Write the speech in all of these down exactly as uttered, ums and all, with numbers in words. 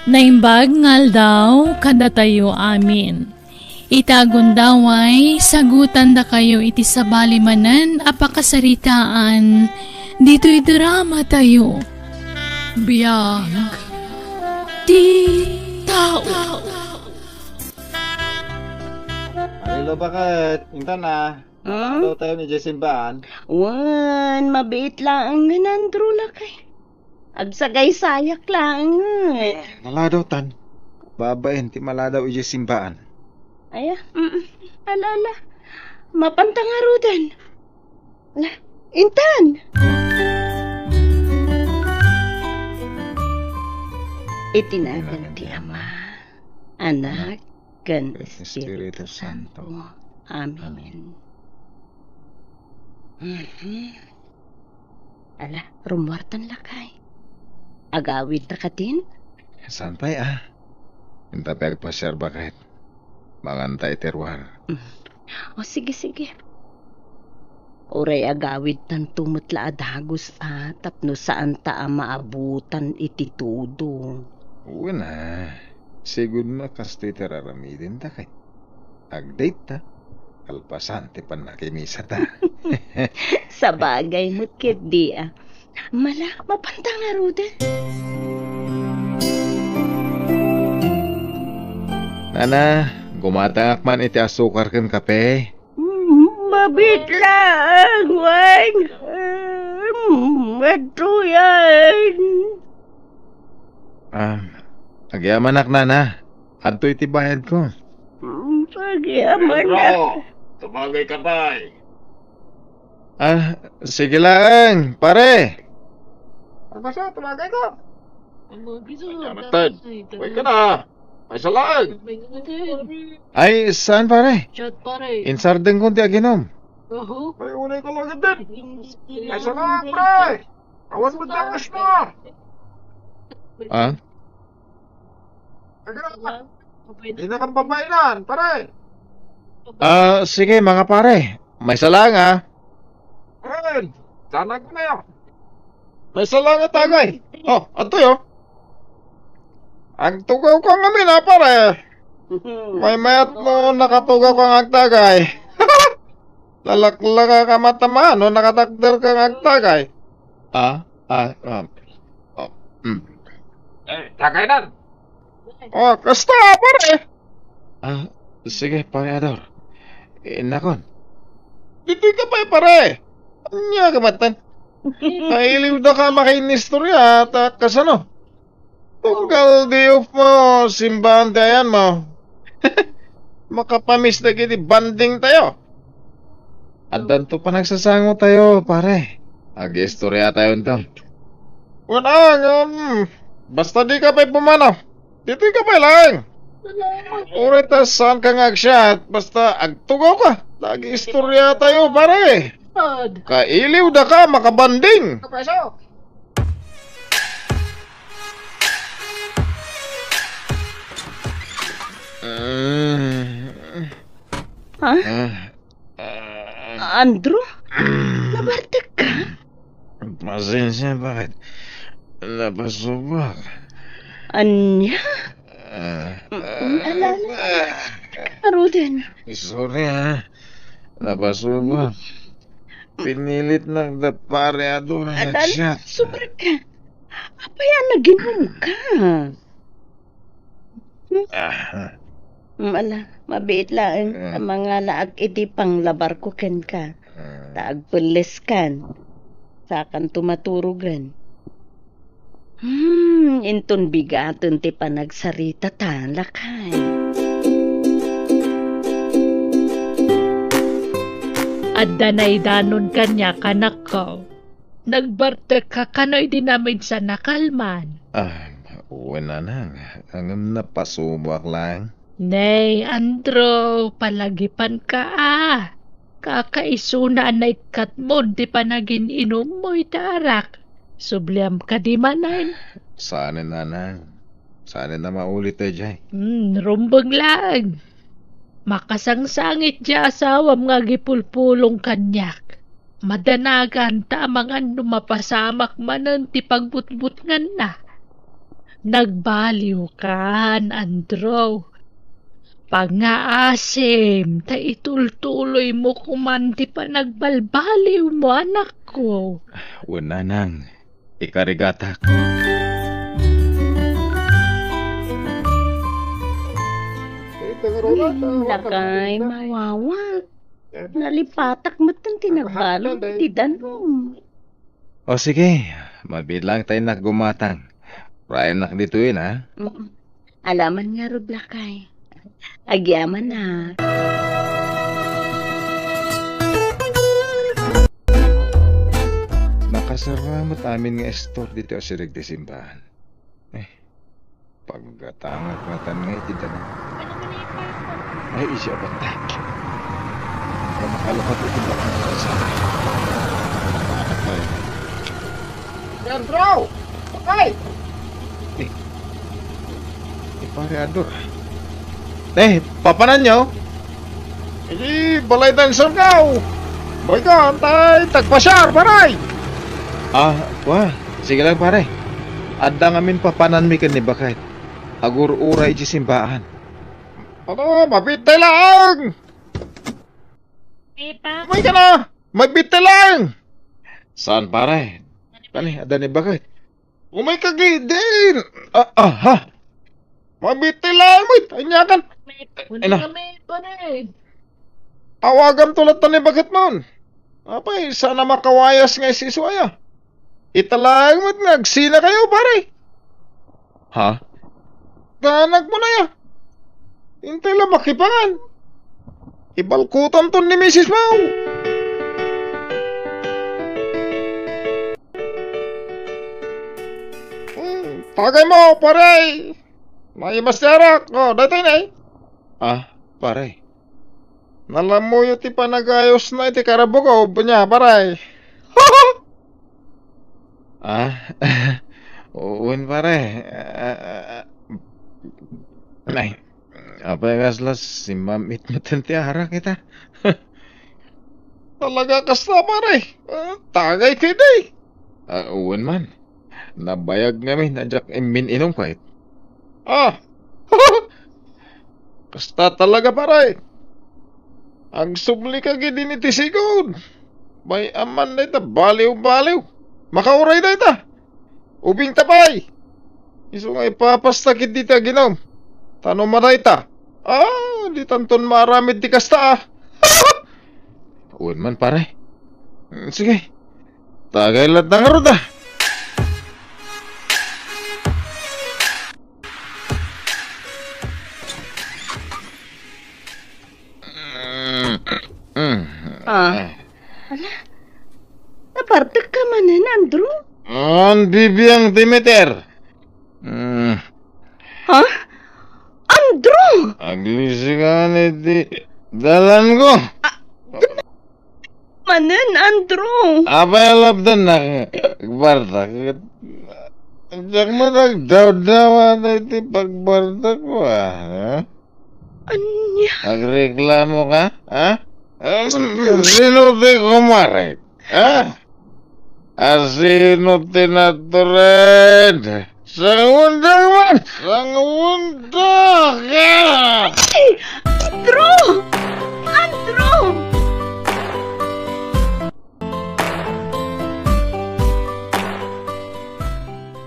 Naimbag nga aldaw kadatayo amin. Ita a gundaway, sagutandakayo iti sabali manen a pakasaritaan ditoy drama tayo. Biag ti tao. Ay, lo, bakit? Intan na. Hmm? Ano tayo ni Jessimbaan? Wen, mabiit laeng nga nandro lakay. Agsagaysayak laeng, eh. Naladaw tan. Babaen ti maladaw idiay simbaan. Aya, mm, ala, ala. Mapanta ngaruden. Ala, intan. Iti nagan ti Ama, Anak, ken Espiritu Santo. Amen. Mhm. Ala, rummuartan lakay. Agawidta katin? Saan pay, ah? Inta pay agpasiar baket. Manganta iti ruar. Mm. O, sige, sige. Uray agawidtanto met la a dagus, ah, tapno saanta a maabutan iti tudo. Wen a, sigud no kastoy ti ar-aramidenta ket agdate ta, kalpasan ti pannakimisata. Sabagay met ketdi, ah. Mala, mapanta ngaruden. Nana, gumatangak man iti asukar ken kape. Mm, mabiit laeng, wen. Mm, adtoyen. Ah, agyamanak, nana. Adtoy ti bayadko. Mm, agyamanak. Pedro, tumagay ka pay. Ah, sige laeng, pare. Ano ba siya? Tumagay ka. Ano ba siya? Uy ka na. Ay, salaag. Ay, saan, pare? Shot, pare. Insardeng ko ti aginom. Oho. Ay, unay ko lang din. Ay, salaag, pre. Awan mo dakas na. Ah? Ay, grabe. Hindi na kang babae na, pare. Ah, sige, mga pare. May salaang, ah. Ayun, sana ko na yun. May salaang, tagay. Oh, adtoy, oh. Agtugaw ka ngamin, ah, pare. May mayat no nakatugaw ka nga agtagay. Lalaklaka ka matamaan no nakatakder ka nga agtagay. Ah, ah, ah. Oh, mm. Eh, tagay na. Oh, kasta, pare. Ah, sige, pare Ador. Innakon. Ditoy ka pay, pare. Ania ka matan? Nailiw da ka makainistorya, ta kasano? Tunggal di mo simbaan ti ayan mo. Makapamiss dagiti banding tayo. Addanto panagsasango tayo, pare. Agistorya tayo, Anton. Wala, um, basta di ka pay pumanaw. Ditoy ka pay laeng. Uray ta saan ka nga agsiat, basta agtugaw ka. Agistorya tayo, pare. Kailiw da ka, makabanding. Ah. Ha? Ah. Ah. Andrew? Nabartek ka? Pasensya, bakit? Napasubak. Ania? Ah. Mm, ala, ala. Aruden. Sorry, ha. Napasubak. Pinilit na da pare ato na Adan, nag-shot. Sobra ka. Apay a naginom ka? Ah. Mm, ala, mabiit laeng. Mm. Mangalaak iti panglabar ko kenka. Mm. Ta agpelles kan. Sakan tumaturugen. Hmm, inton bigaten ti panagsarita ta, lakay. Adda naidanon kaniak, anakko. Nagbartek ka kano idi naminsan a kalman? Ah, wen, nanang, ngem napasubak laeng. Nay, Andrew, palagipan ka, a. Kakaisuna a naikkatmon ti panagin-inummo iti arak. Subliam kadi manen? Saanen, nanang. Saanen a maulit daydiay. Hmm, rumbeng laeng. Makasangsangit ti asawam nga agipulpulong kaniak. Madanagan ta amangan no mapasamak manen ti pagbutbutnganna. Nagbaliwkan, Andrew. Pangngaasim ta itultuloymo koman ti panagbalbaliwmo, anakko. Wen, nanang, ikarigatak. Lakay, mawawag. Nalipatak metten ti nagbalon iti danum. O sige, mabiit laeng ta innak gumatang. Urayennak ditoyen, a? Mm. Alaman ngarud, lakay. Agyamanak. Nakasara met amin nga istor ditoy asideg ti simbahan. Eh, paggatangak ngatan nga iti danum. Ay, isya batta. Ay, makalukat iti bakang sa. Leandro! Bakay! Eh, eh, pare Ador. Eh, papananyo? Iti balay dayta nga surgaw. Baygan, tay, tagpasiar, pare! Ah, wa. Sige lang, pare. Adda ngamin papananmi ken ni Bakay. Agur-uray iti simbaan. Ano, mabiit laeng! Di pa. Umay ka na! Mabiit laeng! Saan, pare? Kani, adda ni Bakay? Umay ka, gidin! Ah, ah, ha? Mabiit laeng, wait, anya kan? May Ay, na. Kami, pare. Awaganto latta ni Bakay man. Apay, saan a makawayas nga isisuaya? Ita laeng met nga agsinakayo, pare. Ha? Danagmo na ya. Intay la makipangan. Ibalkutanton ni misis mo. Hmm, tagay mo, pare. Maimas ti arak. O, daytoy na eh. Ah, pare. Nalamoyo ti panagayosna iti karabukob, nia, pare. Ah, wen, pare. Ah, ah, ah. Nay, apay kasla simmam-it metten ti arak ita? Talaga kasta, pare. Ah, tagay kadi. Ah, wen man. Nabayag ngamin a diak immin-inum kayat. Ah! Kasta talaga, pare. Agsubli ka gidin iti sigud. Bay, aman dayta, baliw-baliw. Makauray dayta. Ubing ta pay. Isu nga ipapasta kit dita ginum. Tano madayta. Ah, di tanton maaramid ti kasta, ah. Wen man, pare. Mm, sige. Tagay latta ngarud, ah. Mm, mm. Ah. Ala, nabartek ka manen, Andrew? An bibiang ti meter. Mm. Ha? Andrew! Aglisi ka ni ti dalan ko. Ah, manen, Andrew. Apay a lapdan na bartak. Diak met agdawdawa iti pagbartak ko, ah, ha? Ania? Agreklamo ka, ha? Sino ti kumarek, ha? Asino ti natured? Sangundak man! Sangundak! Ah! Ay! Andrew! Andrew!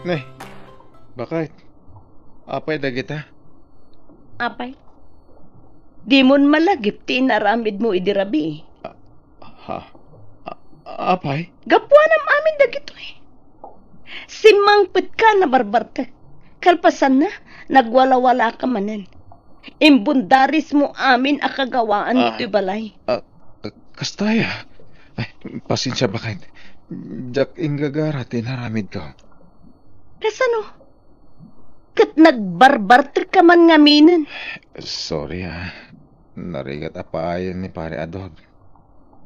Ne, bakit? Apay dagita? Apay? Dimon malagip ti inaramidmo idi rabii. Ha? A-, apay? Gapuanam amin dagitoy. Simmangpetka a nabarbartek. Kalpasanna, nagwalawalaka manen. Imbundarismo amin a kagawaan Ah, ditoy balay. Ah, kasta aya? Ay, pasensia, bakit? Diak inggagara ti inaramidko. Kasano? Ket nagbarbartek ka man ngaminen. Sorry, ah. Narigat a paayen ni Pare Ador.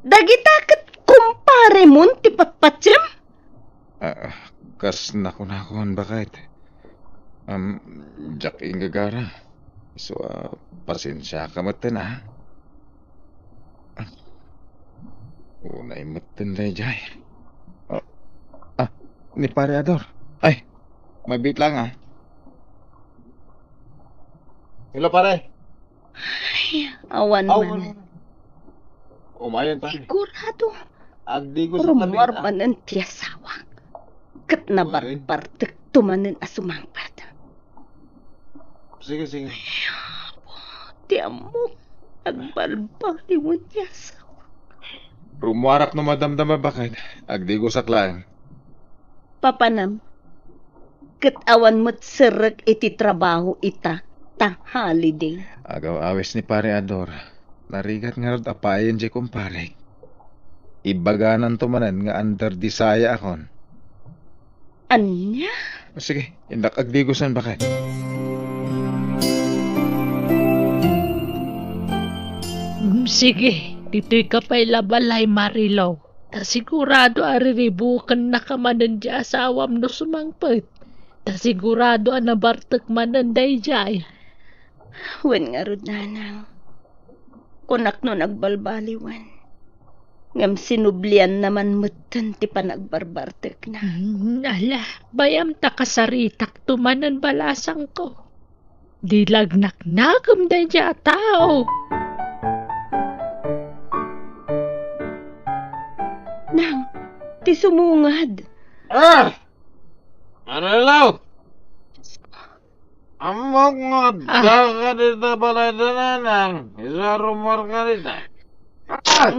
Dagita ket kumparemon ti patpatiem? Ah, kas nakunakon, bakit? Am, diak inggagara. So, ah, pasensiaka metten, ah. Unay metten daydiay. Ah, ah, ni Pare Ador. Ay, mabiit lang, ah. Hello, pare. Ay, awan Aw, man. Umayon, pare. Sigurado. Agdigo sa Rumuar tabi, ah. Manen ti asawa. Ket Uy. Nabarbartekto manen a sumangpet. Sige, sige. Ay, apo, ti ammok, agbalbaliwen ti asawa. Rumuarak no madamdama, baket. Agdigosak laeng. Papanam, ket awan met serrek iti trabaho ita, ta holiday. Agaw-awis ni Pare Ador. Narigat ngarud a payen diay kumparek. Ibagananto manen nga under the sayaakon. Ania? Sige, innak agdigosan, baket. Mm, sige, ditoy ka pay la balay, Marilou. Ta sigurado a riribukennaka manen ti asawam no sumangpet. Ta sigurado a nabartek manen daydiay. Wen ngarud, nanang. Kunak no nagbalbaliwen. Ngem sinublianna man metten ti panagbarbartekna. Mm, ala, bayam ta kasaritakto manen balasangko. Di lagnaknakem daydiay a tao. Nang, ti sumungad. Ah! Ano, Lalaw? Ammok nga Ah. Adda ka dita balay da nanang. Isu a rumuarka dita. Ah!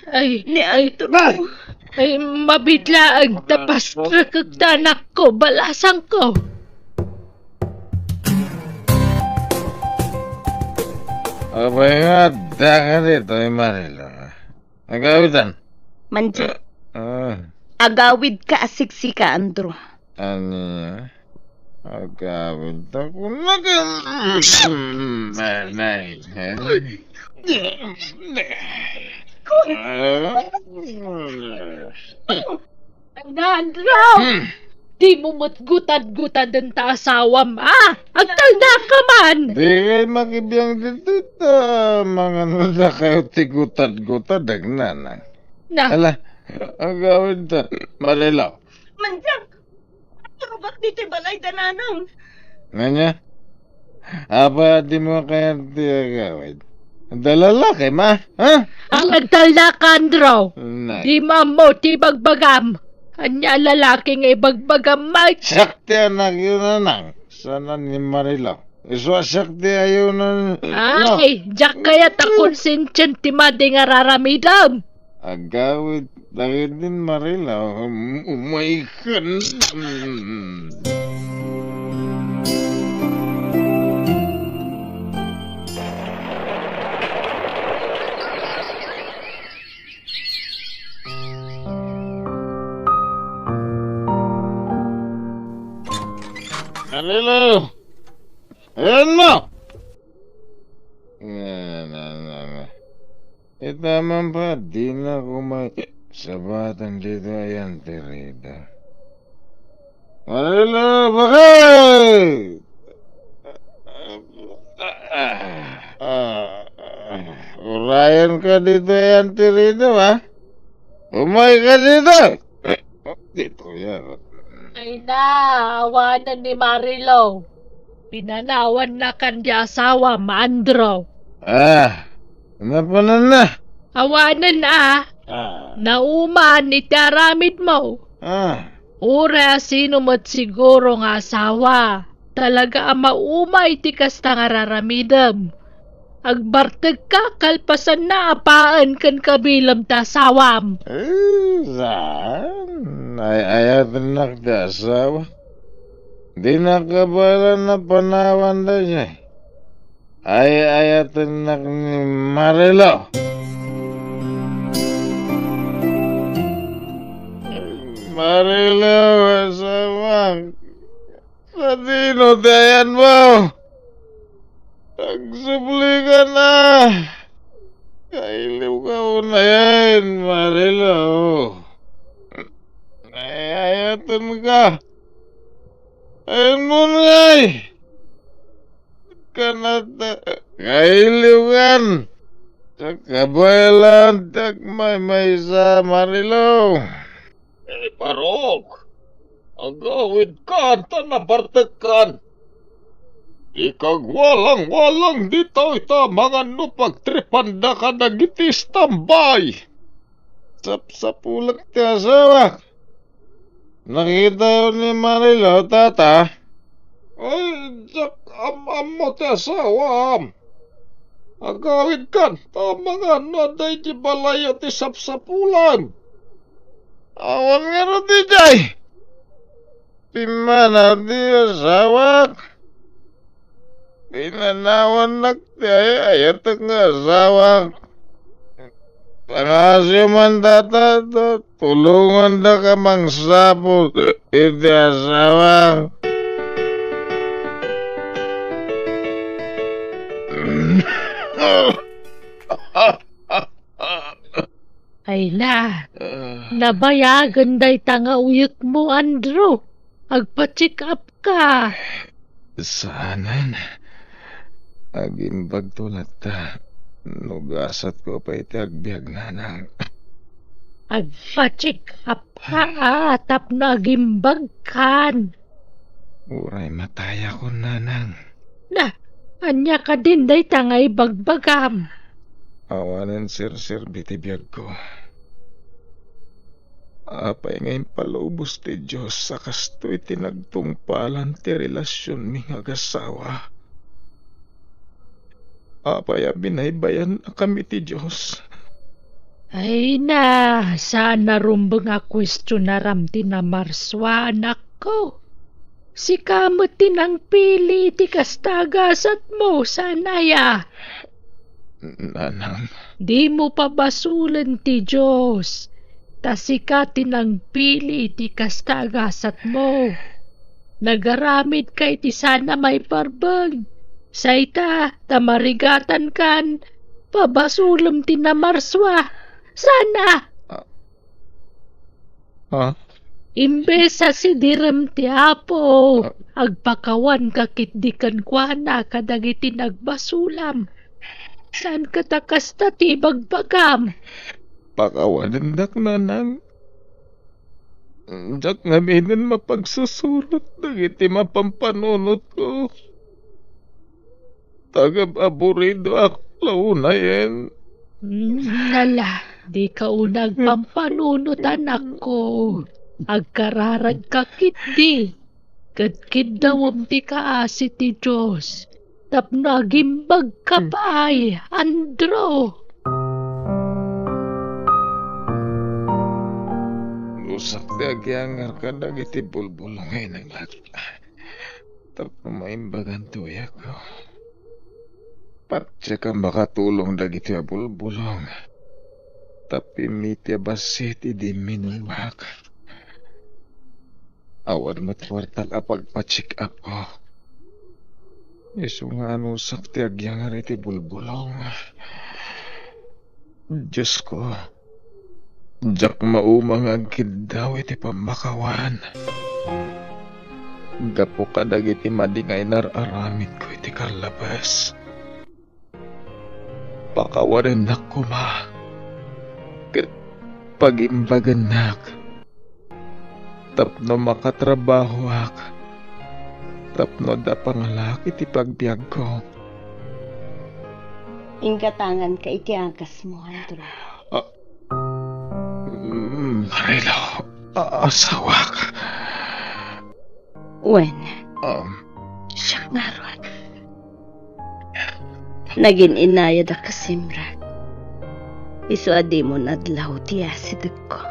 Ay, Ni ay, Arturo. Ay, mabitlaag ta pastrekek ta anakko, balasangko. Apay nga adda ka dita, Marilou? Agawidan. Mandiay. Ah. Agawidka a siksika, Andrew. Ania? Agawid ta kunaka. Nay, nay. Ay, na, Andrew! Hmm. Dimo met gutad-gutaden ta asawam, a? Agtalna ka man! Dikay makibiang ditoy ta manganodakayo ti gutad-gutad, agnana. Na. Ala, agawid ta. Marilou. Mandiay! Agrubat ditoy balay da nanang. Ania? Apay a dimo kayat ti agawid? Adda lalaki, ma? Ha? Agtalna ka, Andrew! Nay. Dimo ammo ti ibagbagam. Ania a lalaki nga ibagbagam, Mike? Siak ti anakyo, nanang. Saan ni Marilou? Isu a siak ti ayonen. Ay, diak kayat a konsensien ti madi nga raramidem. Agawid dagiti Marilou, um, umaykan. Marilou! Ayan mo! Nga, nga, nga, nga. Ita man pa, dinak umay sabatan ditoy a yantirida. Marilou, bakit? Ah, ah, urayan ka ditoy a yantirida, ha? Umay ka dito! Dito, yan. Ay na, awanen ni Marilou. Pinanawannakan ti asawam, Andrew. Ah, napananna. Awanen a. Ah. Nauman iti aramidmo. Ah. Uray a sino met siguro nga asawa. Talaga a maumay ti kasta nga raramidem. Agbartekka kalpasanna a paen ken kabilem ti asawam. Eh, saan? Ay-ayatennak ti asawa. Dinak kabaelan a panawan daydiay. Ay-ayatennak ni Marilou. Marilou, asawak. Sadino ti ayanmo? Agsubli ka na. Kailiw ka unayen, Marilou. Ay-ayaten ka. Ayanmo ngay. Kanata, kailiw kan. Sa kabaelan, ti agmaymaysa, Marilou. Eh, Barok, agawidkan ta nabartekkan. Ikagwalang-walang ditoy ta mangan no pagtripanda kadagiti istambay. Sapsapulak ti asawak. Nakitayo ni Marilo, tata? Ay, diak am-ammo ti asawam. Agawidkan, ta mangan no adda iti balayyo ti sapsapulan. Awan ngarud idiay. Pimmanaw ti asawak. Pinanawannak ti ay-ayatek nga asawak. Pangaasiw man data, ta tulongandaka mangsapul iti asawak. Ay na, nabayagen dayta nga uyekmo, Andrew. Agpa-check up ka. Saanen. Agimbagto latta. No gasatko pay ti agbiag, nanang. Agpa-check up ka, ah, tapno agimbagkan. Uray matayakon, nanang. Na, ania kadin dayta nga ibagbagam? Awanen serserbi ti biagko. Apay nga impalubos ti Dios a kastoy ti nagtungpalan ti relasionmi nga agasawa? Apay a binaybay-annakami ti Dios? Ay na, saan a rumbeng a kuestionaram ti namarsua, anakko. Sika met ti nangpili iti kasta a gasatmo, saan aya? Nanang. Dimo pabasolen ti Dios, ta sika ti nangpili iti kasta a gasatmo. Nagaramidka iti saan a maiparbeng. Say ta, ta marigatankan, pabasolem ti namarsua. Saan a? Ah. Ah? Imbes a sidirem ti Apo, ah, agpakawanka ketdi kenkuana kadagiti nagbasolam. Saanka ta kasta ti ibagbagam? Pakawanendak, nanang. Diak ngaminen mapagsusurot dagiti mapampanunotko. Tagab-aburidoak la unayen. Mm, ala, dika una agpampanunot, anakko. Agkararagka ketdi. Ket kiddawem ti kaasi ti Dios tapno agimbagka pay, Andrew. Usak ti agiangar kadagiti bulbulong nga inaglatka tapno maimbagan ti uyakko. Patiek a makatulong dagiti a bulbulong, ta pimmiti a bassit idi imminulak. Awan met kuartak a pagpa-check up ko. Isu nga anusak ti agiangar iti bulbulong. Diosko, diak mauma nga agkiddaw iti pammakawan. Gapu kadagiti madi nga inar-aramidko iti karlabes, pakawanennak koma ket pagimbagennak tapno makatrabahoak, tapno adda pangalaak iti pagbiagko. Inggatanganka iti agasmo, Andrew. Ah, mm, Marilo, ah, asawak. Wen, um, siak ngarud. Nagin-inayad a kasimrek. Isu a dimo nadlaw ti asidegko.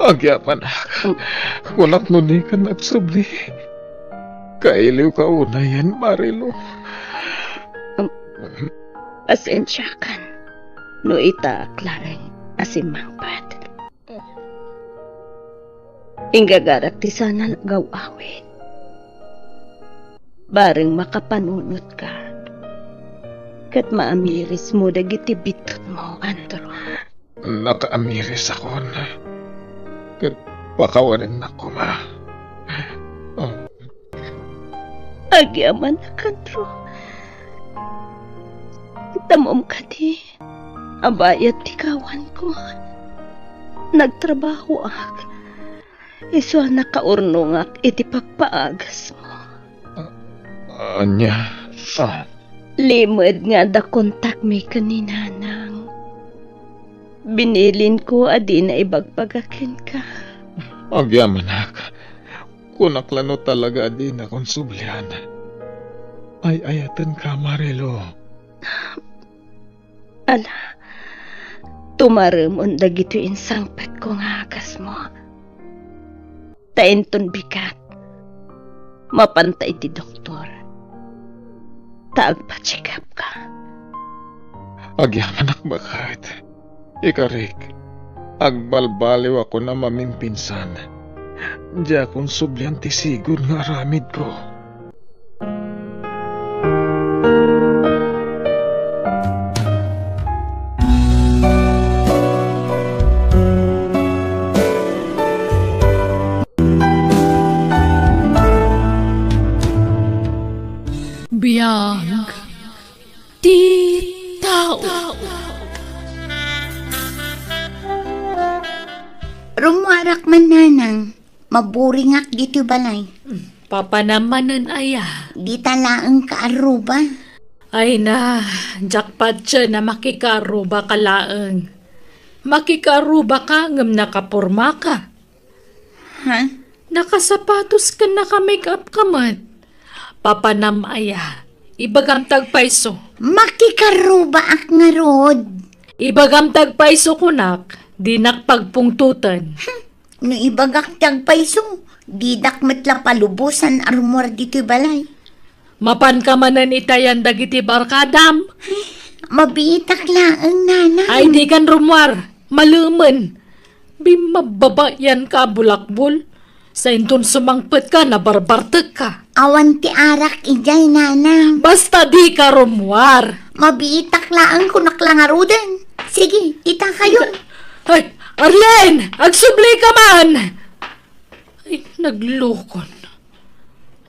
Agyamanak. Mm. Kunak no dikan agsubli. Kailiwka unayen, Marilo. Um, pasensiakan no itaak laeng a simmangpet. Inggagarak ti saan a nagaw-awid. Bareng makapanunotka ket maamirismo dagiti bittutmo, Andrew. Nakaamirisakon. Ket pakawanennak koma. Oh. Agyamanak, Andrew. Itamom kadi a bayat ti kawanko. Nagtrabahoak. Isu a nakaurnongak iti pagpaagasmo. Ah, Ania? Ah. Limed nga adda kontakmi ken ni Nanang. Binilinko a dina ibagbaga kenka. Agyamanak, kunak la no talaga a dina konsublian. Ay-ayatenka, Marilu. Ala, tumaremon dagitoy insangpetko nga agasmo. Ta inton bigat, mapanta iti doktor. Ta agpa-check up ka. Agyamanak baket. Ikarik, agbalbaliw a kuna mamimpinsan. Diakon sublian ti sigud nga aramidko. Biag ti tao. Rummuarak man, Nanang. Maburingak ditoy balay. Papanam manen aya? Dita laeng kaarruba. Ay na, diak patien a makikaarrubaka laeng. Makikaarrubaka ngem nakapormaka. Ha? Nakasapatos ken naka-make-up ka met. Papanam aya? Ibagam ti agpayso. Makikaarrubaak ngarud. Ibagam ti agpayso kunak, dinak pagpungtoten. Hmm. No ibagak ti agpayso, didak met la palubosan a rummuar ditoy balay. Mapanka manen itayan dagiti barkadam? Ay, mabiitak laeng, Nanang. Ay, dikan rummuar. Malemen. Bimmabbabayanka a bulakbol. Sainton sumangpetka, nabarbartekka. Awan ti arak idiay, Nanang. Basta dika rummuar. Mabiitak laeng kunak la ngaruden. Sige, itakayon. Ay, Arlene! Agsublika man! Ay, naglukon.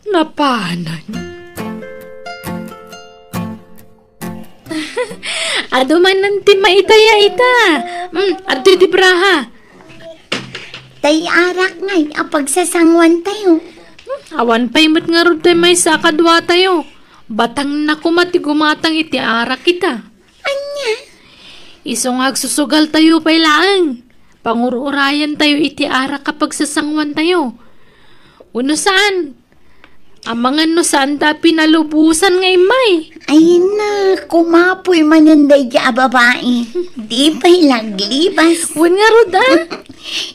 Napanan. Adu manen ti maitaya ita. Hmm, adtoy ti braha. Tay arak ngay a pagsasanguan tayo. Hmm, awan pay met ngarud tay maysa a kadua tayo. Batangna koma ti gumatang iti arak ita. Ania? Isu nga agsusugal tayo pay laeng. Pangur-urayan tayo iti arak a pagsasanguan tayo. Wenno saan? Amangan no saanda a pinalubosan nga immay. Ay na, kumapoy manen daydi a babai. Di pay laglibas. Wen ngarud, a?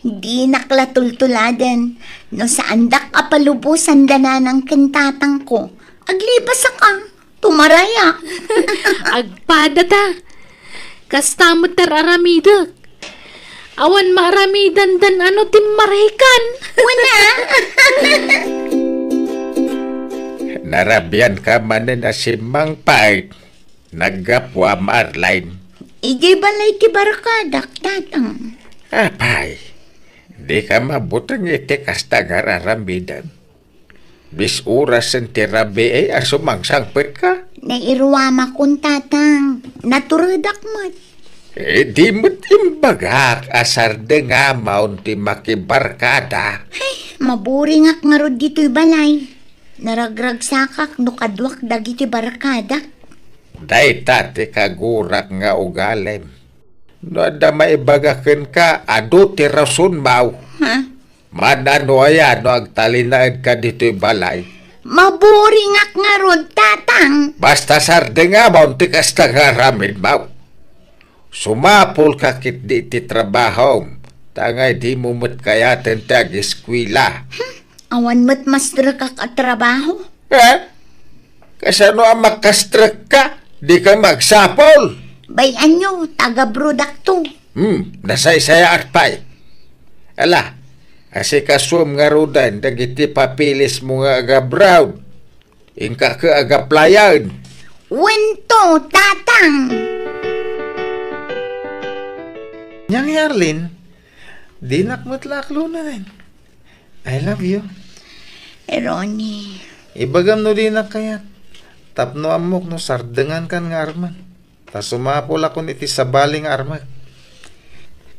Dinak la tultuladen. No saandak a palubosan da nanang ken tatangko, aglibasaka. Tumarayak. Agpadata. Kasta met ti ar-aramidek. Awan maaramidandan a no timmarikan. Wen a. Narabianka manen a simmangpet. Naggapuam, Arlene. Idiay balay ti barkadak, tatang. Apay, dika mabuteng iti kasta nga ar-aramidem. Bis-orasen ti rabii a sumangsangpetka? Nairuamakon, tatang. Naturedak met. Eh, di met imbagak a sardengam ti makibarkada. Ay, maburingak ngarud ditoy balay. Naragragsakak no kaduak dagiti barkadak. Dayta ti kagurak nga ugalim. No adda maibaga kenka, adu ti rasonmaw. Ha? Maano aya no agtalinaedka ditoy balay? Maburingak ngarud, tatang. Basta sardengam ti kasta nga aramidmaw. Sumapulka ketdi iti trabahom, ta ngay dimo met kayaten ti ageskuela. Hmm, awan met mastrekak a trabaho. Eh? Kasano a makastrekka? Dika magsapul. Bay-anyo, taga-abroadakto. Hmm, nasaysayaat pay. Ala, asikasuem ngaruden dagiti papeles mo nga aga-abroad. Inka ket agaplayan. Wento, tatang! Nia ngay, Arlene, dinak met la aklunen. I love you. Eh, Ronnie. Ibagam no dinak kayat. Tapno ammok no sardengankan nga armen. Ta sumapulakon iti sabali nga armek.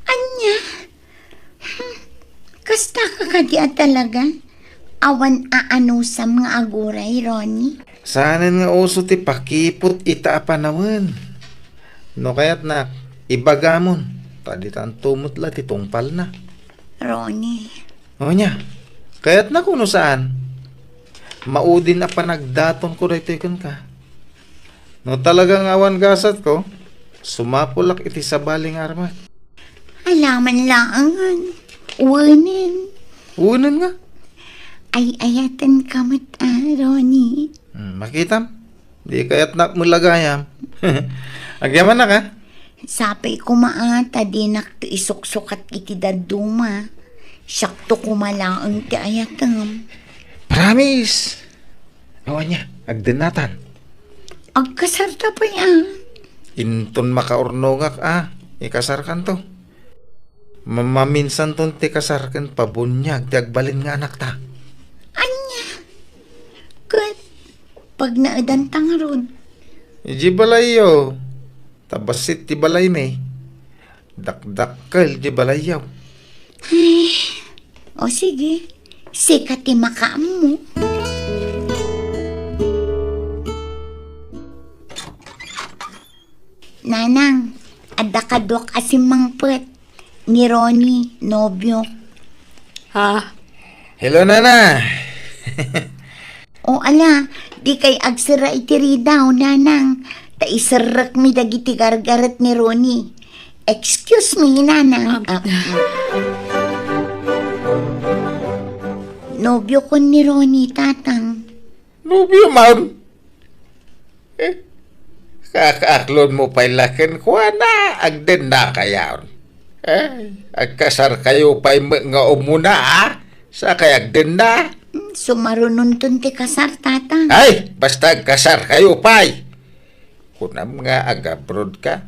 Ania? Hmm, kastaka kadi a talaga? Awan aanusam nga aguray, Ronnie? Saanen nga uso ti pakiput ita a panawen. No kayatnak, ibagamon, ta ditanto met la ti tungpalna. Ronnie. O nia, kayatnak wenno saan? Maudin a panagdatonko daytoy kenka. No talaga nga awan gasatko, sumapulak iti sabali nga armat. Alaman laengen. Wenen. Wenen nga? Ay-ayatenka met, a, Ronnie. Hmm, makitam? Di kayatnak met la gayam. Agyamanak, a? Sapay koma, a, ta dinakto isuksukat iti dadduma. Siakto koma laeng ti ayatem. Promise! Awan nia, agdennatan. Agkasarta pay, a. Inton makaurnongak, a, ikasarkanto. Mamaminsanton ti kasar ken pabuniag ti agbalin nga anakta. Ania? Ket pagnaedanta ngarud? Idiay balayyo. Ta bassit ti balaymi. Dakdakkel ti balayyo. Ay, o sige. Sika ti makaammo. Nanang, adda kaduak a simmangpet. Ni Ronnie, nobio. Ha? Hello, Nana. O ala, dikay agserra iti ridaw, Nanang. Ta iserrekmi dagiti gargaret ni Ronnie. Excuse me, Nanang. Ah. Ah, mm. Nobiokon ni Ronnie, Tatang. Nobio man? Eh, kakaaklonmo pay la kenkuana, agdennakayon. Eh, agkasarkayo pay met nga umuna, a? Sakay agdenna. Hmm, sumarunonton ti kasar, Tatang. Ay, basta agkasarkayo pay. Kunam nga agabroad ka.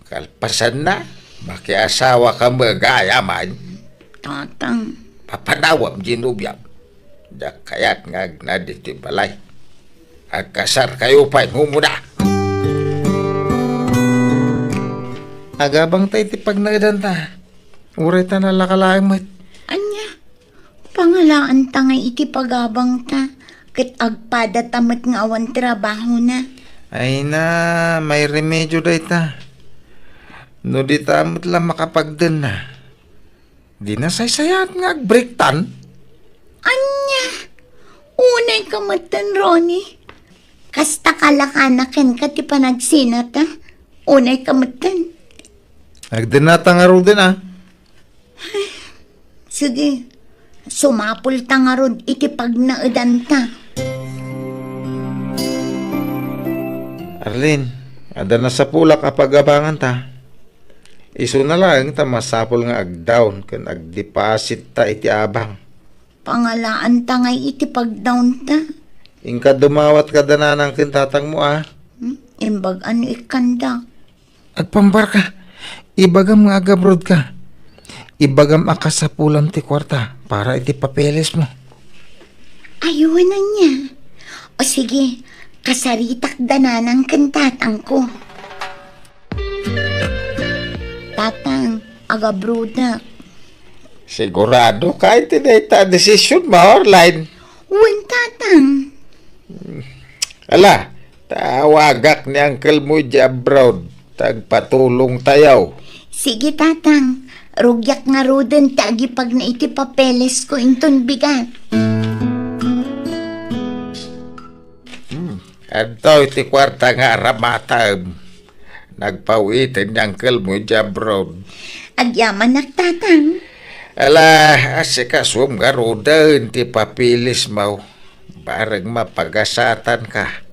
Kalpasanna, makiasawa ka met gayam. Tatang. Papanawam diay nobiam. Diak kayat nga agna ditoy balay. Agkasarkayo pay nga umuna. Agabangta iti pagnaedanta. Uray ta nalaka laeng met. Ania? Pangalaanta ngay iti pagabangta, ket agpadata met nga awan trabahona. Ay na, mairemedio dayta. No dita met la makapagdenna, di nasaysayaat nga agbreaktan. Ania? Unayka metten, Ronnie. Kasta kalakana kenka ti panagsinata. Unayka metten. Agdennata ngaruden, a. Sige, sumapulta ngarud iti pagnaedanta. Arlene, adda nasapulak a pagabanganta. Isuna laeng ta masapul nga agdawn ken agdepositta iti abang. Pangalaanta ngay iti pagdawnta. Inka dumawat kada nanang ken tatangmo, a. Hmm? Imbag-an no ikkandak. Agpambarka. Ibagam nga agabroad ka. Ibagam a kasapulam ti kuarta para iti papeles mo. Aywan ania. O sige, kasaritak da nanang ken tatangko. Tatang, agabroadak. Sigurado ka iti dayta a desisyon mo, Arline? Wen, Tatang. Ala, tawagak ni uncle mo idiay abroad. Tagpatulong tayo. Sige, Tatang. Rugiak ngaruden ti agipagna iti papeles ko inton bigat. Hmm. Adtoy ti kuarta nga aramatem. Nagpaw-iten ni uncle mo idiay abroad. Agyamanak, Tatang. Ala, asikasuem ngaruden ti papeles mo. Bareng mapagasatanka.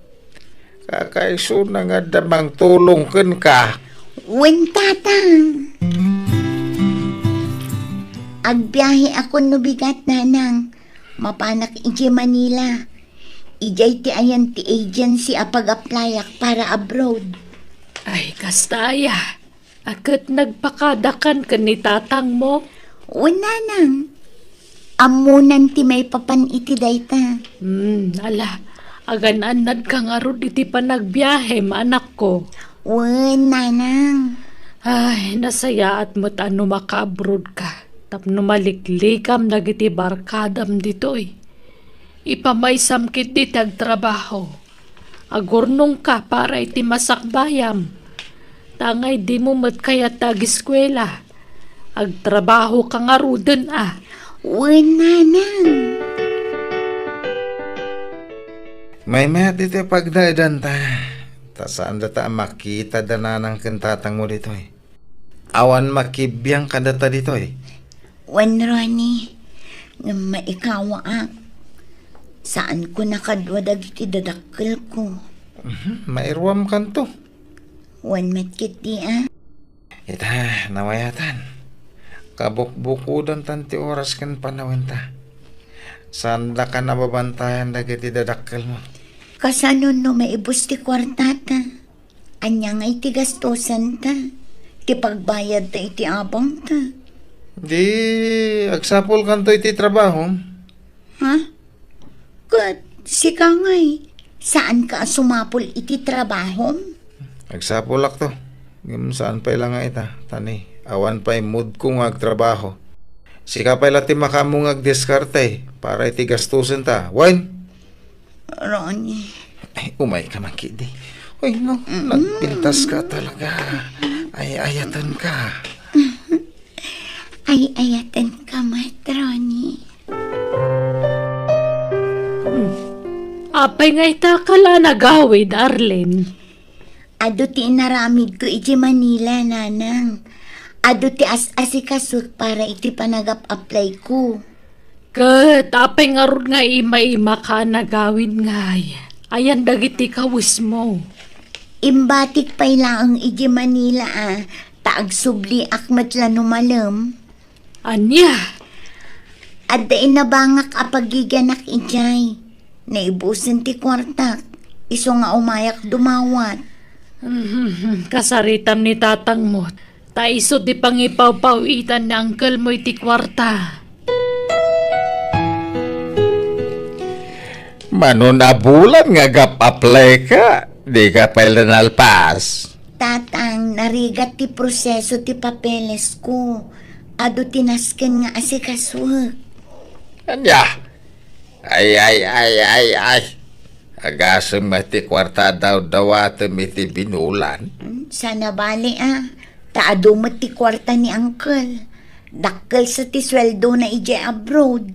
Kakaisuna nga adda mangtulong kenka. Wen, Tatang. Agbiahekon no bigat, Nanang. Mapanak idiay Manila. Idiay ti ayan ti agency a pag-applyak para abroad. Ay, kasta aya. A ket nagpakadakan ken ni tatangmo? Wen, Nanang. Ammonan ti maipapan iti dayta. Hmm, ala. Agan-annadka ngarud iti panagbiahem, anakko. Wen, Nanang. Ay, nasayaat met a no makaabroad ka tapno maliklikam dagiti barkadam ditoy. Ipamaysam ketdi ti agtrabaho. Agurnongka para iti masakbayam. Ta ngay dimo met kayat ta agiskuela. Agtrabahoka ngaruden a. Wen, nanang. Maymayat iti pagdaedanta. Ta saan data a makita da nanang ken tatangmo ditoy. Awan makibiang kadata ditoy. Wen, Ronnie, ngem maikawaak. Saanko nakadua dagiti dadakkelko. Mhm, mairuamkanto. Wen met ketdi a. Ita, namayatan. Kabukbukodantan ti oras ken panawenta. Saandaka nababantayan dagiti dadakkelmo. Kasano no maibus ti kuartata? Ania ngay ti gastosenta? Ti pagbayadta iti abangta? Di agsapulkanto iti trabahom. Ha? Ket sika ngay, saanka a sumapul iti trabahom? Agsapulakto. Ngem saan pay la nga ita, ta ni, awan pay moodko nga agtrabaho. Sika pay la ti makaammo nga agdiskarte para iti gastosenta. Wen? Ronnie. Ay, umayka man ketdi. Uy, no, Mm-mm. Nagpintaska talaga. Ay, ayatenka. Ay, ayatenka met, Ronnie. Hmm. Apay nga ita ka la nagawid, Arlene? Adu ti inaramidko iti Manila, nanang. Adu ti as-asikasok para iti panagap-applyko. Ket apay ngarud nga ima-imaka a nagawid ngay? Ayan dagiti kawesmo. Imbatik pay laeng iti Manila a, ta agsubliak met la no malem. Ania? Adda inabangak a pagiganak idiay. Naibusen ti kuartak. Isu nga umayak dumawat. Kasaritam ni tatangmo. Ta isu ti pangipawpaw-itan ni angkelmo iti kuarta. Mano a bulan nga agap-applyka, dika pay la nalpas? Tatang, narigat ti proseso ti papelesko. Adu ti nasken nga asikasuek. Ania? Ay, ay, ay, ay, ay. Agasem met ti kuarta a dawdawatem iti binulan. Hmm, saan a bali a. Ta adu met ti kuarta ni Uncle. Dakkel sa ti sueldona idiay abroad.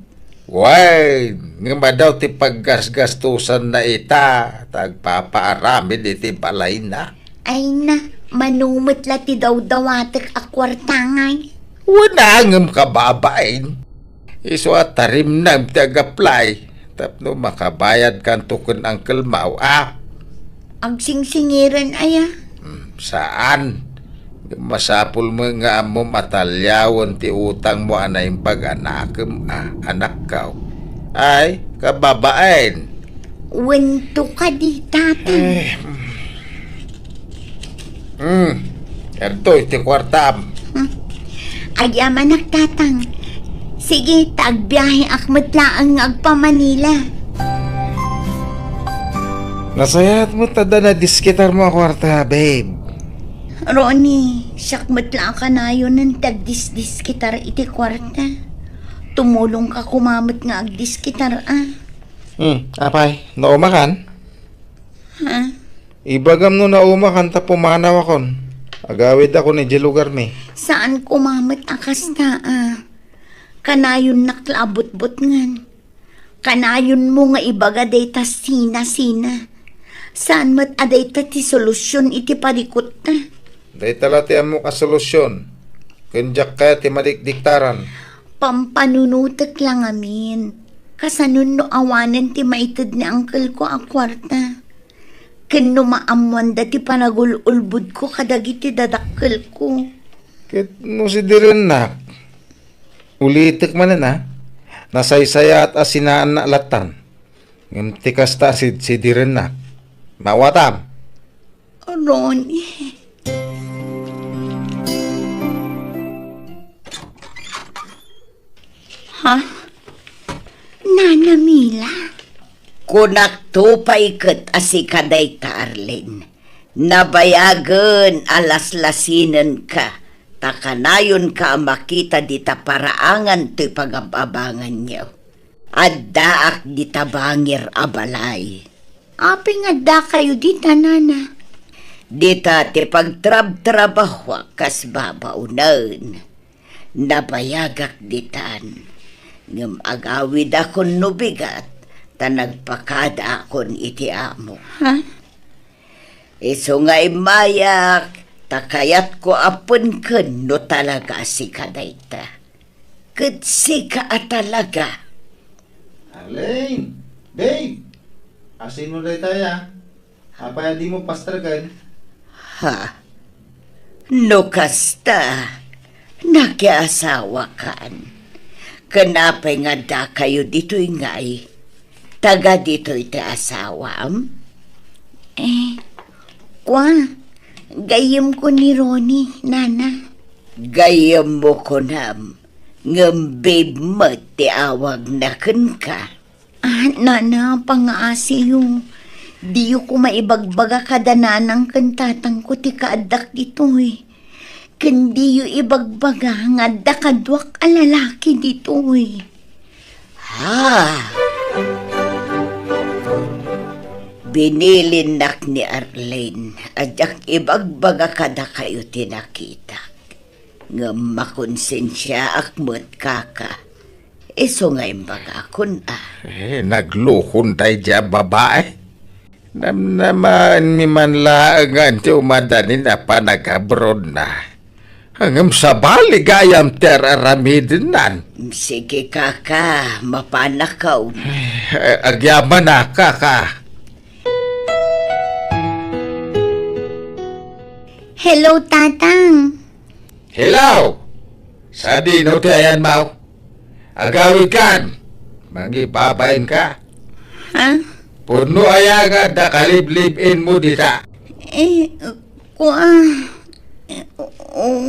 Wen, ngem adu ti paggasgastosanna ita, ta agpapaaramid iti balayna. Ay na, mano met la ti dawdawatek a kuarta ngay? Wen a, ngem kababain. Isu a tarimnam ti ag-apply tapno makabayadkanto ken Uncle Mau a. Agsingsingiren aya? Hmm, saan. Masapul met nga ammom a taliawen ti utangmo a naimbag a nakem a, anakko. Ay, kababain. Wen to kadi, Tatang. Eh, hmm. Hmm. Adtoy ti kuartam. Hmm. Agyamanak, Tatang. Sige, ta agbiaheak met laeng nga agpa-Manila. Nasayaat met adda nadisketarmo a kuarta, babe. Ronnie, siak met la a kanayonen ti agdisdisketar iti kuarta. Tumulongka koma met nga agdisketar a. Hmm, apay, naumakan? Ha? Ibagam no naumakan ta pumanawakon. Agawidakon idiay lugarmi. Saan koma met a kasta a. Kanayonnak la a butbutngen. Kanayonmo nga ibaga dayta sina-sina. Saan met a dayta ti solusion iti parikutta. Dayta la ti ammok a solusion. Ken diak kayat ti madikdiktaran. Pampanunotek la ngamin. Kasanon no awanen ti maited ni angkelko a kuarta? Ken no maammoanda ti panagul-ulbodko kadagiti dadakkelko? Ket no sidirennak, ulitek manen a, nasaysayaat a sinaanna lattan. Ngem ti kasta, sid-, sidirennak. Maawatam. Ronnie. Ha? Nana Mila? Kunakto pay ket a sika dayta, Arlene. Nabayagen a laslasinenka, ta kanayonka a makita dita paraangan toy pagab-abanganyo. Addaak dita bangir a balay. Apay nga addakayo dita, nana? Dita ti pagtrabtrabahoak kas babaonen. Nabayagak ditan, ngem agawidakon no bigat, ta nagpakadaakon iti amo. Ha? Isu nga immayak, ta kayatko a penken no talaga a sika dayta. Ket sika a talaga. Arlene! Babe! Asino daytaya? Apay a dimo pastreken? Ha? No kasta, nakiasawakan. Ken apay nga addakayo ditoy ngay? Taga ditoy ti asawam? Eh, kua, gayyemko ni Ronnie, nana. Gayyemmo kunam, ngem babe met ti awagna kenka. Ah, nana, pangaasiyo. Diyo koma ibagbaga kada nanang ken tatangko ti kaaddak ditoy. Ken diyo ibagbaga nga adda kaduak a lalaki ditoy. Ha? Binilinnak ni Arlene a diak ibagbaga kadakayo ti nakitak. Ngem makonsensiaak met, kaka. Isu nga imbagakon a. Eh, naglukon daydiay a babae. Namnamaenmi man laeng nga ti umadanin a panagabrodna. Ngem sabali gayam ti ar-aramidennan. Sige, kaka, mapanakaw. Eh, agyamanak, kaka. Hello, Tatang. Hello! Sadino ti ayanmo? Agawidkan! Mangibabainka? Ha? Pudno aya nga adda kaliblib-inmo dita? Eh, kua,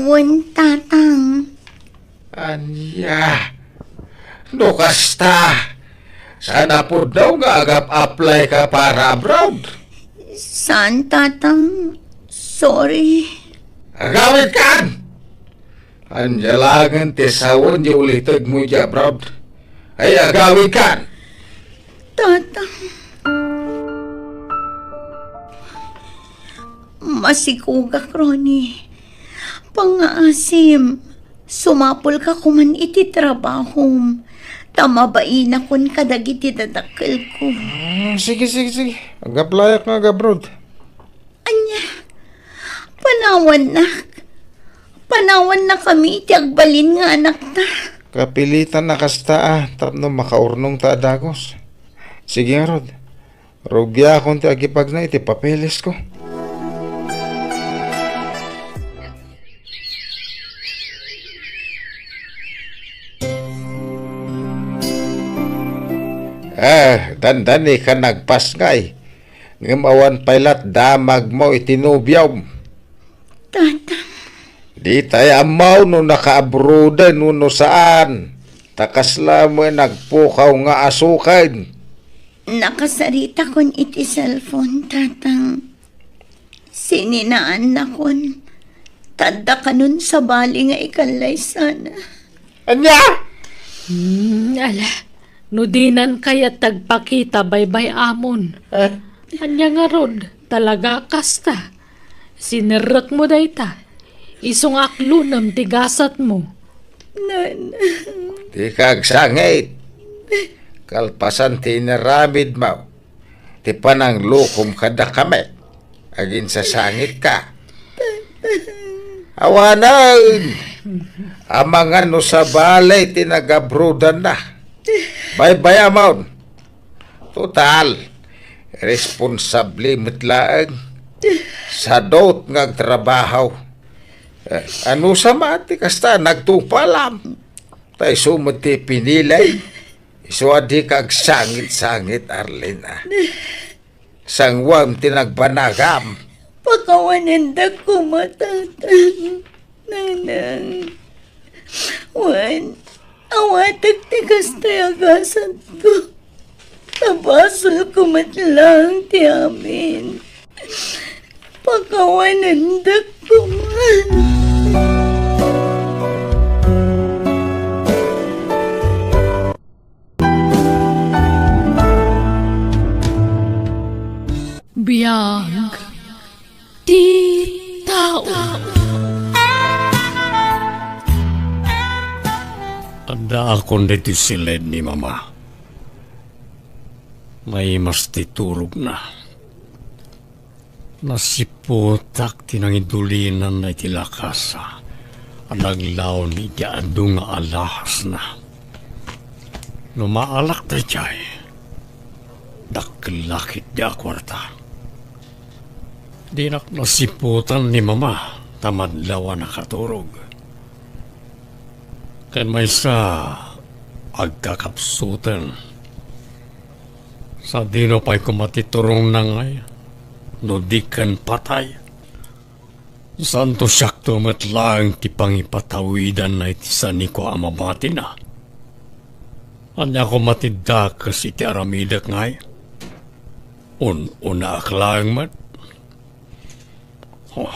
wen, Tatang. Ania? No kasta, saan a pudno nga agap-apply ka para abroad? Saan, Tatang. Sorry. Agawidkan! Ania laengen ti sawen ti ulitegmo idiay abroad? Ay, agawidkan! Tatang. Masikogak, Ronnie. Pangngaasim, sumapulka koman iti trabahom, ta mabainakon kadagiti dadakkelko. Mm, sige, sige, sige. Agapplayak nga agabroad. Ania? Panawannak. Panawannakami iti agbalin nga anakta. Kapilitan a kasta a tapno makaurnongta a dagus. Sige ngarud. Rugiakon ti agipagna iti papelesko. Ah, dandani ka nagpasngay. Ngem awan pay lat damagmo iti nobiom. Tatang. Ditay ammo no nakaabroaden wenno saan. Ta kasla met nagpukaw nga asuken. Nakasaritakon iti cellphone, Tatang. Sininaannakon. Ta adda kanon sabali nga ikallaysanak. Ania? Hmm, ala. No dinan kayat ti agpakita baybay-amon. Eh? Ania ngarud, talaga kasta. Sinerrekmo dayta. Isu nga aklonem ti gasatmo. Nanang. Dika agsangit. Kalpasan ti inaramidmo. Ti pananglukom kadakami, aginsasangitka. Awanen! Amangan no sabali ti nagabroadanna. Baybay-amon. Total, responsable met laeng. Sadut nga agtrabaho. Eh, anusama ti kasta, nagtupalam. Ta isu met ti pinili. Isu a dika agsangit-sangit, Arlene, a. Sanguam ti nagbanagam. Pakawanendak koma, Tatang. Nanang. Wen, awatek ti kasta a gasatko. Ta basolko met laeng ti amin. Pakawanendak koma. Ag ti tao. Addaakon ditoy siled ni Mama. Naimas ti turogna. Nasiputak ti nangidulinanna iti lakasa a naglaon iti adu nga alahasna. No maalak daydiay, dakkel la ketdi a kuarta. Dinak nasiputan ni Mama ta madlaw a nakaturog. Ken maysa, agkakapsuten. Sadino pay koma ti turongna ngay, no di ken patay? Santo siakto met laeng ti pangipatawidanna iti saniko a mamatina. Ania koma ti dakes iti aramidek ngay? Un-unaak laeng met. Oh.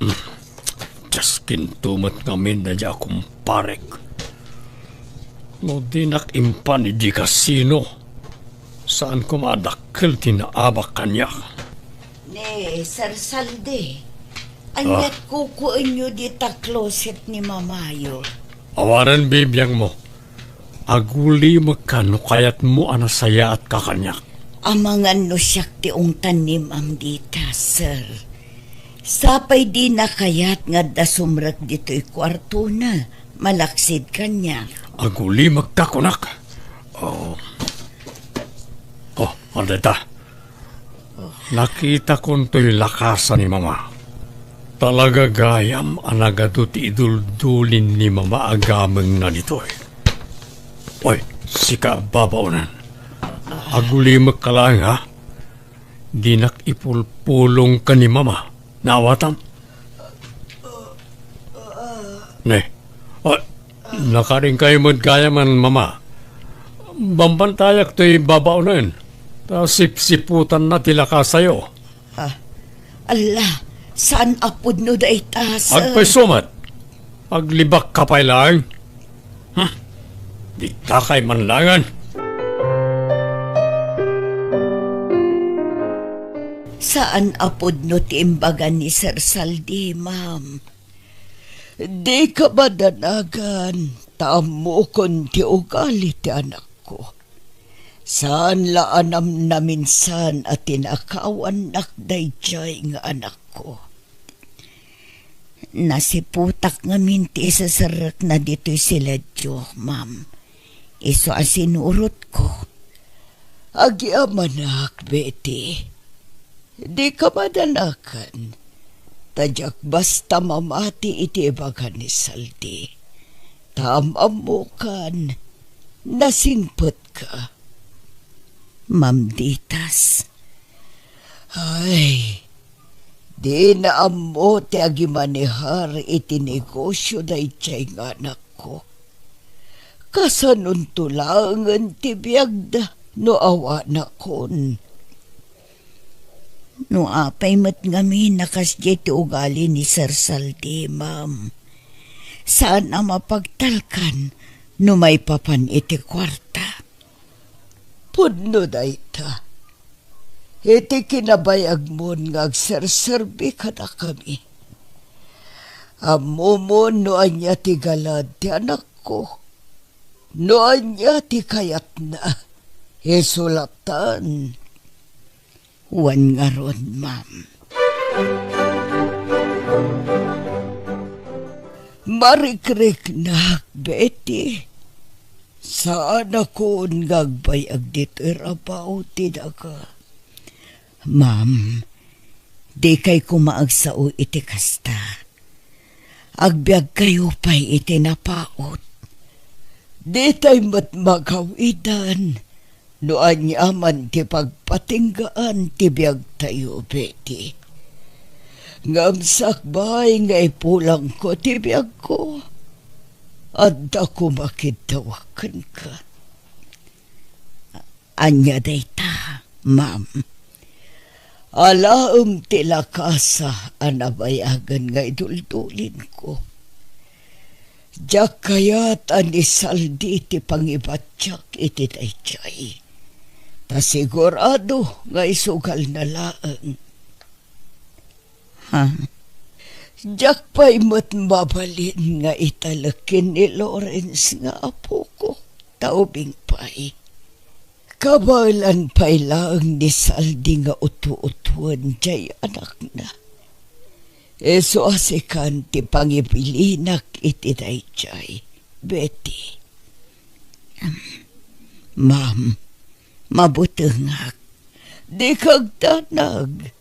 Mm. Diaskinto met ngamin daydiay a kumparek. No dinak impan idi kasino, saan koma a dakkel ti naabak kaniak. Ni Sir Saldi, aniat kukuenyo dita closet ni mamayo? Awanen bibiangmo. Agulimekka no kayatmo a nasayaatka kaniak. Amangan no siak ti ungtan ni Ma'am dita, sir. Sapay dina kayat nga adda sumrek ditoy kuartona, malaksid kaniak. Agulimekka kunak. Oh. Oh, adda ita. Nakitakon toy lakasa ni Mama. Talaga gayam a nagadu ti iduldulin ni Mama a gamengna ditoy. Oy, sika, babaonen. Agulimekka laeng, ha? Dinak ipulpulong ken ni Mama. Naawatam? Ne. Ah, nakarinkayo met gayamen, Mama. Bambantayak toy babaonen, ta sipsiputanna ti lakasayo. Ah, alla, saan a pudno dayta, sir. Agpayso met. Aglibakka pay laeng. Hmm. Dikta kay manlangan. Saan a pudno ti imbaga ni Sir Saldi, ma'am. Dika madanagan, ta ammokon ti ugali ti anakko. Saan la a namnaminsan a tinakawannak daydiay nga anakko. Nasiputak ngamin ti iseserrekna ditoy siledyo, ma'am. Isu a sinurotko. Agyamanak, Betty. Dika madanagan. Ta diak basta mamati iti ibaga ni Saldi. Ta am-ammokan, nasingpetka. Ma'am Ditas. Ay, dina ammo ti agimanehar iti negosio daydiay nga anakko. Kasanonto laengen ti biagda no awanakon? No apay met ngamin a kasdiay ti ugali ni Sir Saldi, ma'am. Saan a mapagtalkan no maipapan iti kuarta. Pudno dayta. Iti kinabayagmon nga agserserbi kadakami. Ammomon no ania ti galad ti anakko. No ania ti kayatna, isu lattan. Wen ngarud, ma'am. Marikriknak, Betty. Saanakon nga agbayag ditoy rabaw ti daga. Ma'am, dikay koma agsao iti kasta. Agbiagkayo pay iti napaut. Ditay met magawidan no aniaman ti pagpatinggaan ti biagtayo, Betty. Ngem sakbay nga ipulangko ti biagko, adda koma kiddawak kenka. Ania dayta, ma'am? Alaem ti lakasa a nabayagen nga iduldulinko. Diak kayat a ni Saldi ti pangibatiak iti daydiay. Ta sigurado nga isugalna laeng. Ha? Diak pay met mabalin nga italek ken ni Lawrence nga apoko, ta ubing pay. Kabaelan pay laeng ni Saldi nga utu-utuen jay anakna. Isu a sikan ti pangibilinak iti dayjay, Betty. Ma'am, mabutengak. Dika agdanag.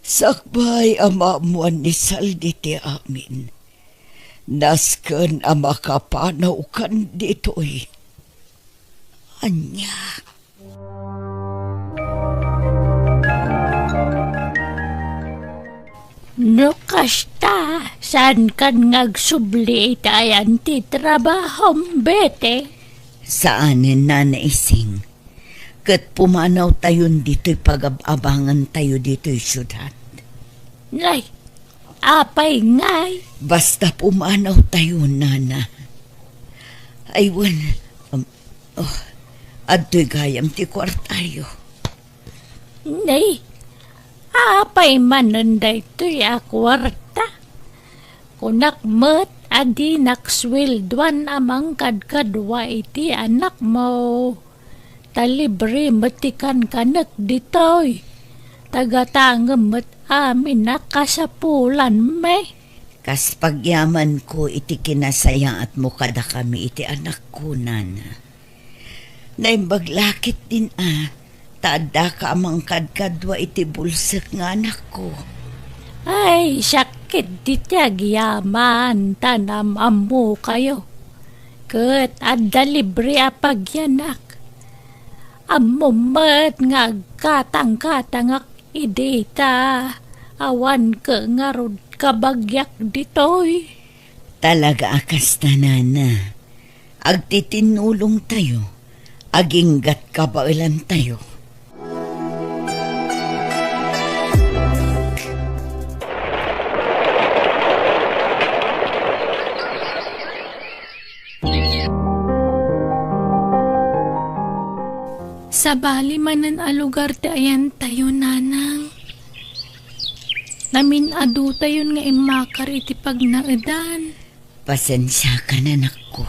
Sakbay a maammuan ni Saldi ti amin, nasken a makapanawkan ditoy. Ania? No kasta, saankan nga agsubli iti ayan ti trabahom, Betty? Saanen, Nana Ising. Ket pumanawtayon ditoy pagab-abangantayo ditoy siudad. Nay, apay ngay? Basta pumanawtayo, Nana. Ay, wen, um, oh, adtoy gayam ti kuartayo. Nay, apay manen daytoy a kuarta? Kunak met a dinak sueldoan a mangkadkadua iti anakmo. Ta libre met ti kankanek ditoy. Tagatangem met amin a kasapulanmi. Kas pagyamanko iti kinasayaatmo kadakami iti anakko, Nana. Naimbag la ketdin a, ta addaka a mangkadkadua iti bulsek nga anakko. Ay, sakit ti agyaman, ta nam-ammokayo. Ket adda libre a pagyanak. Ammom met nga agkatangkatangak idi ta awan ket ngarud kabagiak ditoy. Talaga a kasta, Nana. Agtitinnulongtayo, aginggat kabaelantayo. Sabali manen a lugar ti ayantayo, Nanang. Namin-adutayon nga immakar iti pagnaedan. Pasensiakan, anakko.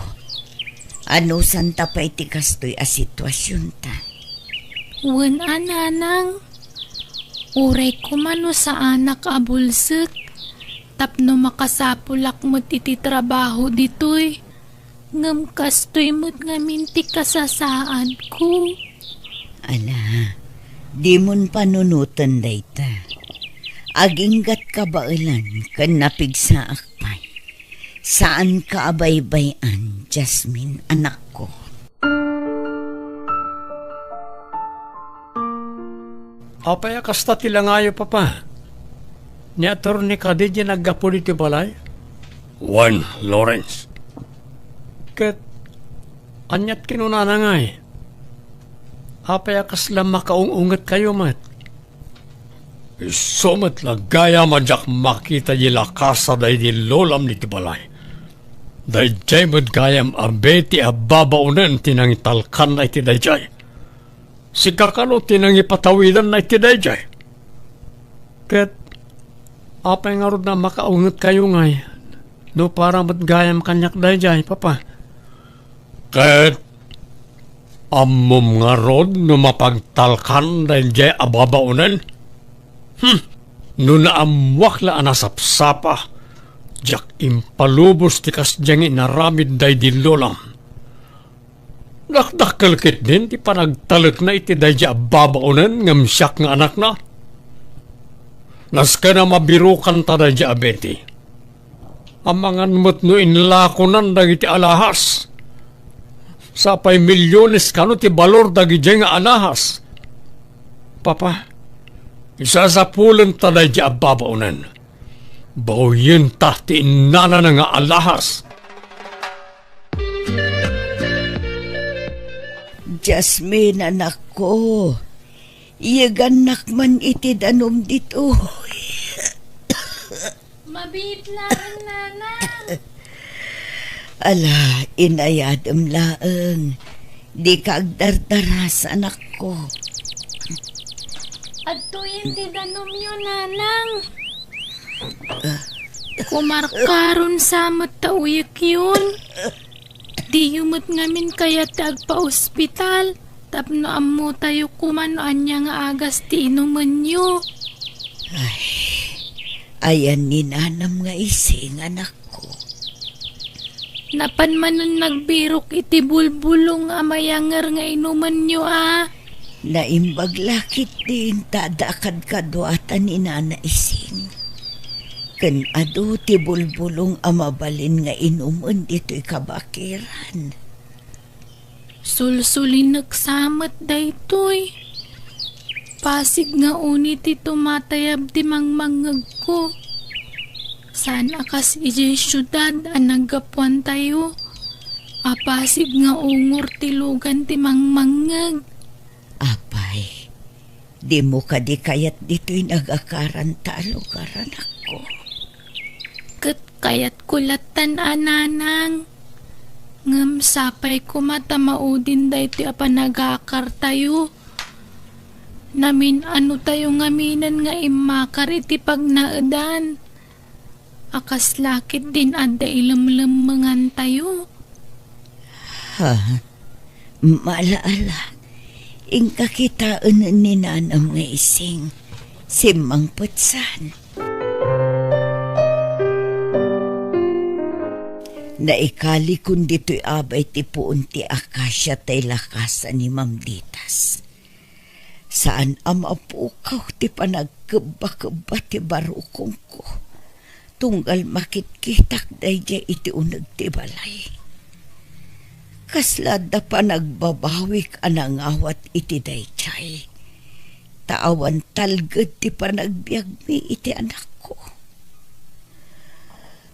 Anusanta pay ti kastoy a situasionta. Wen a, Nanang. Uray koma no saanak a bulsek, tapno makasapulak met iti trabaho ditoy. Ngem kastoy met ngamin ti kasasaadko. Ala, dimon panunoten dayta. Aginggat kabaelan ken napigsaak pay. Saanka a baybay-an, Jasmine, anakko. Apay a kasta ti langayo, Papa? Ni Attorney kadi diay naggapu ditoy balay? Wen, Lawrence. Ket aniat kinunana ngay? Apay a kasla makaung-ungetkayo met? Isu met la gayam a diak makita di lakasa daydi lolam iti balay. Daydiay met gayam a Betty a babaonen ti nangitalkanna iti daydiay. Sika kano ti nangipatawidanna iti daydiay. Ket apay ngarud a makaungetkayo ngay no para met gayam kaniak daydiay, Papa? Ket ammom ngarud no mapagtalkan daydiay a babaonen? Hmm, no naammoak la a nasapsapa, diak impalubos ti kasdiay nga inaramid daydi lolam. Dakdakkel ketdin ti panagtalekna iti daydiay a babaonen ngem siak nga anakna. Nasken a mabirokanta daydiay a Betty. Amangan met no inlakonan dagiti alahas. Sapay milyones kano ti balor dagidiay nga alahas. Papa, isasapulenta daydiay a babaonen. Bawyenta ti innanana nga alahas. Jasmine, anakko, iyegannak man iti danum ditoy. Mabiit laeng, Nanang. Ala, inayadem laeng. Dika agdardaras, anakko. Adtoyen ti danumyo, Nanang. Kumarkaron sa met ta uyekyon. Diyo met ngamin kayat ti agpaospital tapno ammotayo koma no ania nga agas ti inumenyo. Ay, ayan ni nanam nga ising, anakko. Napan manen nagbirok iti bulbulong a mayanger nga inumenyo a. Naimbag la ketdi inta adda kadkaduatan ni Nana Ising. Ken adu ti bulbulong a mabalin nga inumen ditoy kabakiran. Sulsulinek sa met daytoy. Pasig nga uni ti tumatayab ti mangmangngegko. Saan a kas idiay siudad a naggapuantayo. A pasig nga ungor ti lugan ti mangmangngeg. Apay, dimo kadi kayat ditoy nagakaranta a lugar, anakko? Ket kayatko lattan a, nanang. Ngem sapay koma ta maudin daytoy a panagakartayo. Namin-anotayo ngaminen nga immakar iti pagnaedan. A kasla ketdin adda ilemlemmengantayo. Ha? Maala-ala. Inka kitaen ni nanam nga ising. Simmangpetsan. Naikalikon ditoy abay ti puon ti akasia tay lakasan ni Ma'am Ditas. Saan a mapukaw ti panagkebba-kebba ti barukongko, tunggal makitkitak daydiay iti uneg ti balay. Kasla adda panagbabawik a nangawat iti daydiay, ta awan talged ti panagbiagmi iti anakko.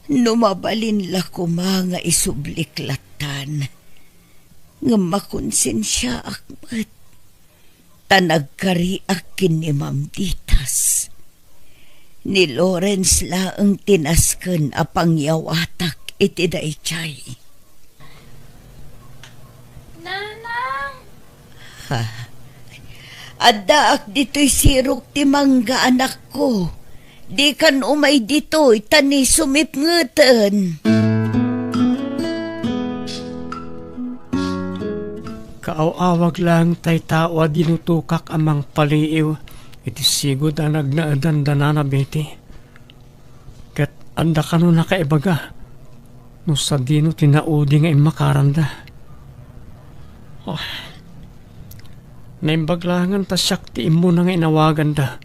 No mabalin la koma nga isublik lattan, ngem makonsensiaak met. Ta nagkariak ken ni Ma'am Ditas. Ni Lawrence laeng ti nasken a pangyawatak iti daydiay. Nanang! Ha? Addaak ditoy sirok ti mangga, anakko. Dikan umay ditoy, ta ni sumipngeten. Kaaw-awag laeng tay tao a dinutokak a mangpaliiw iti sigud a nagnaedan da Nana Betty. Ket adda kano nakaibaga no sadino ti naudi nga immakaranda. Ah, naimbag laengen ta siak ti immuna nga inawaganda.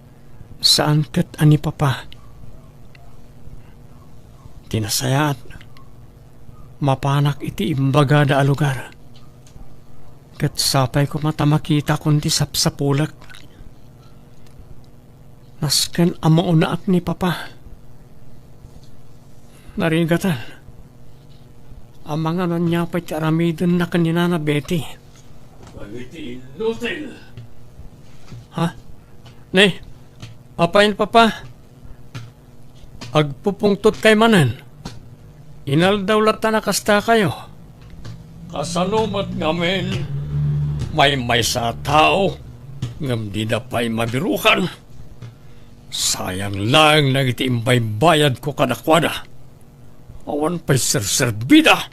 Saan ket a ni Papa. Ti nasayaat, mapanak iti imbagada a lugar. Ket sapay koma ta makitakon ti sapsapulek. Nasken a maunaak ni Papa. Narigatan. Amangan ania pay ti aramidenna ken ni Nana Betty. Dagiti inutil. Ha? Ne, apay, Papa? Agpupungtotkay manen. Inaldaw latta a kastakayo. Kasano met ngamin, maymaysa a tao, ngem dida pay mabirukan. Sayang laeng dagiti imbaybayadko kadakuada. Awan pay serserbida.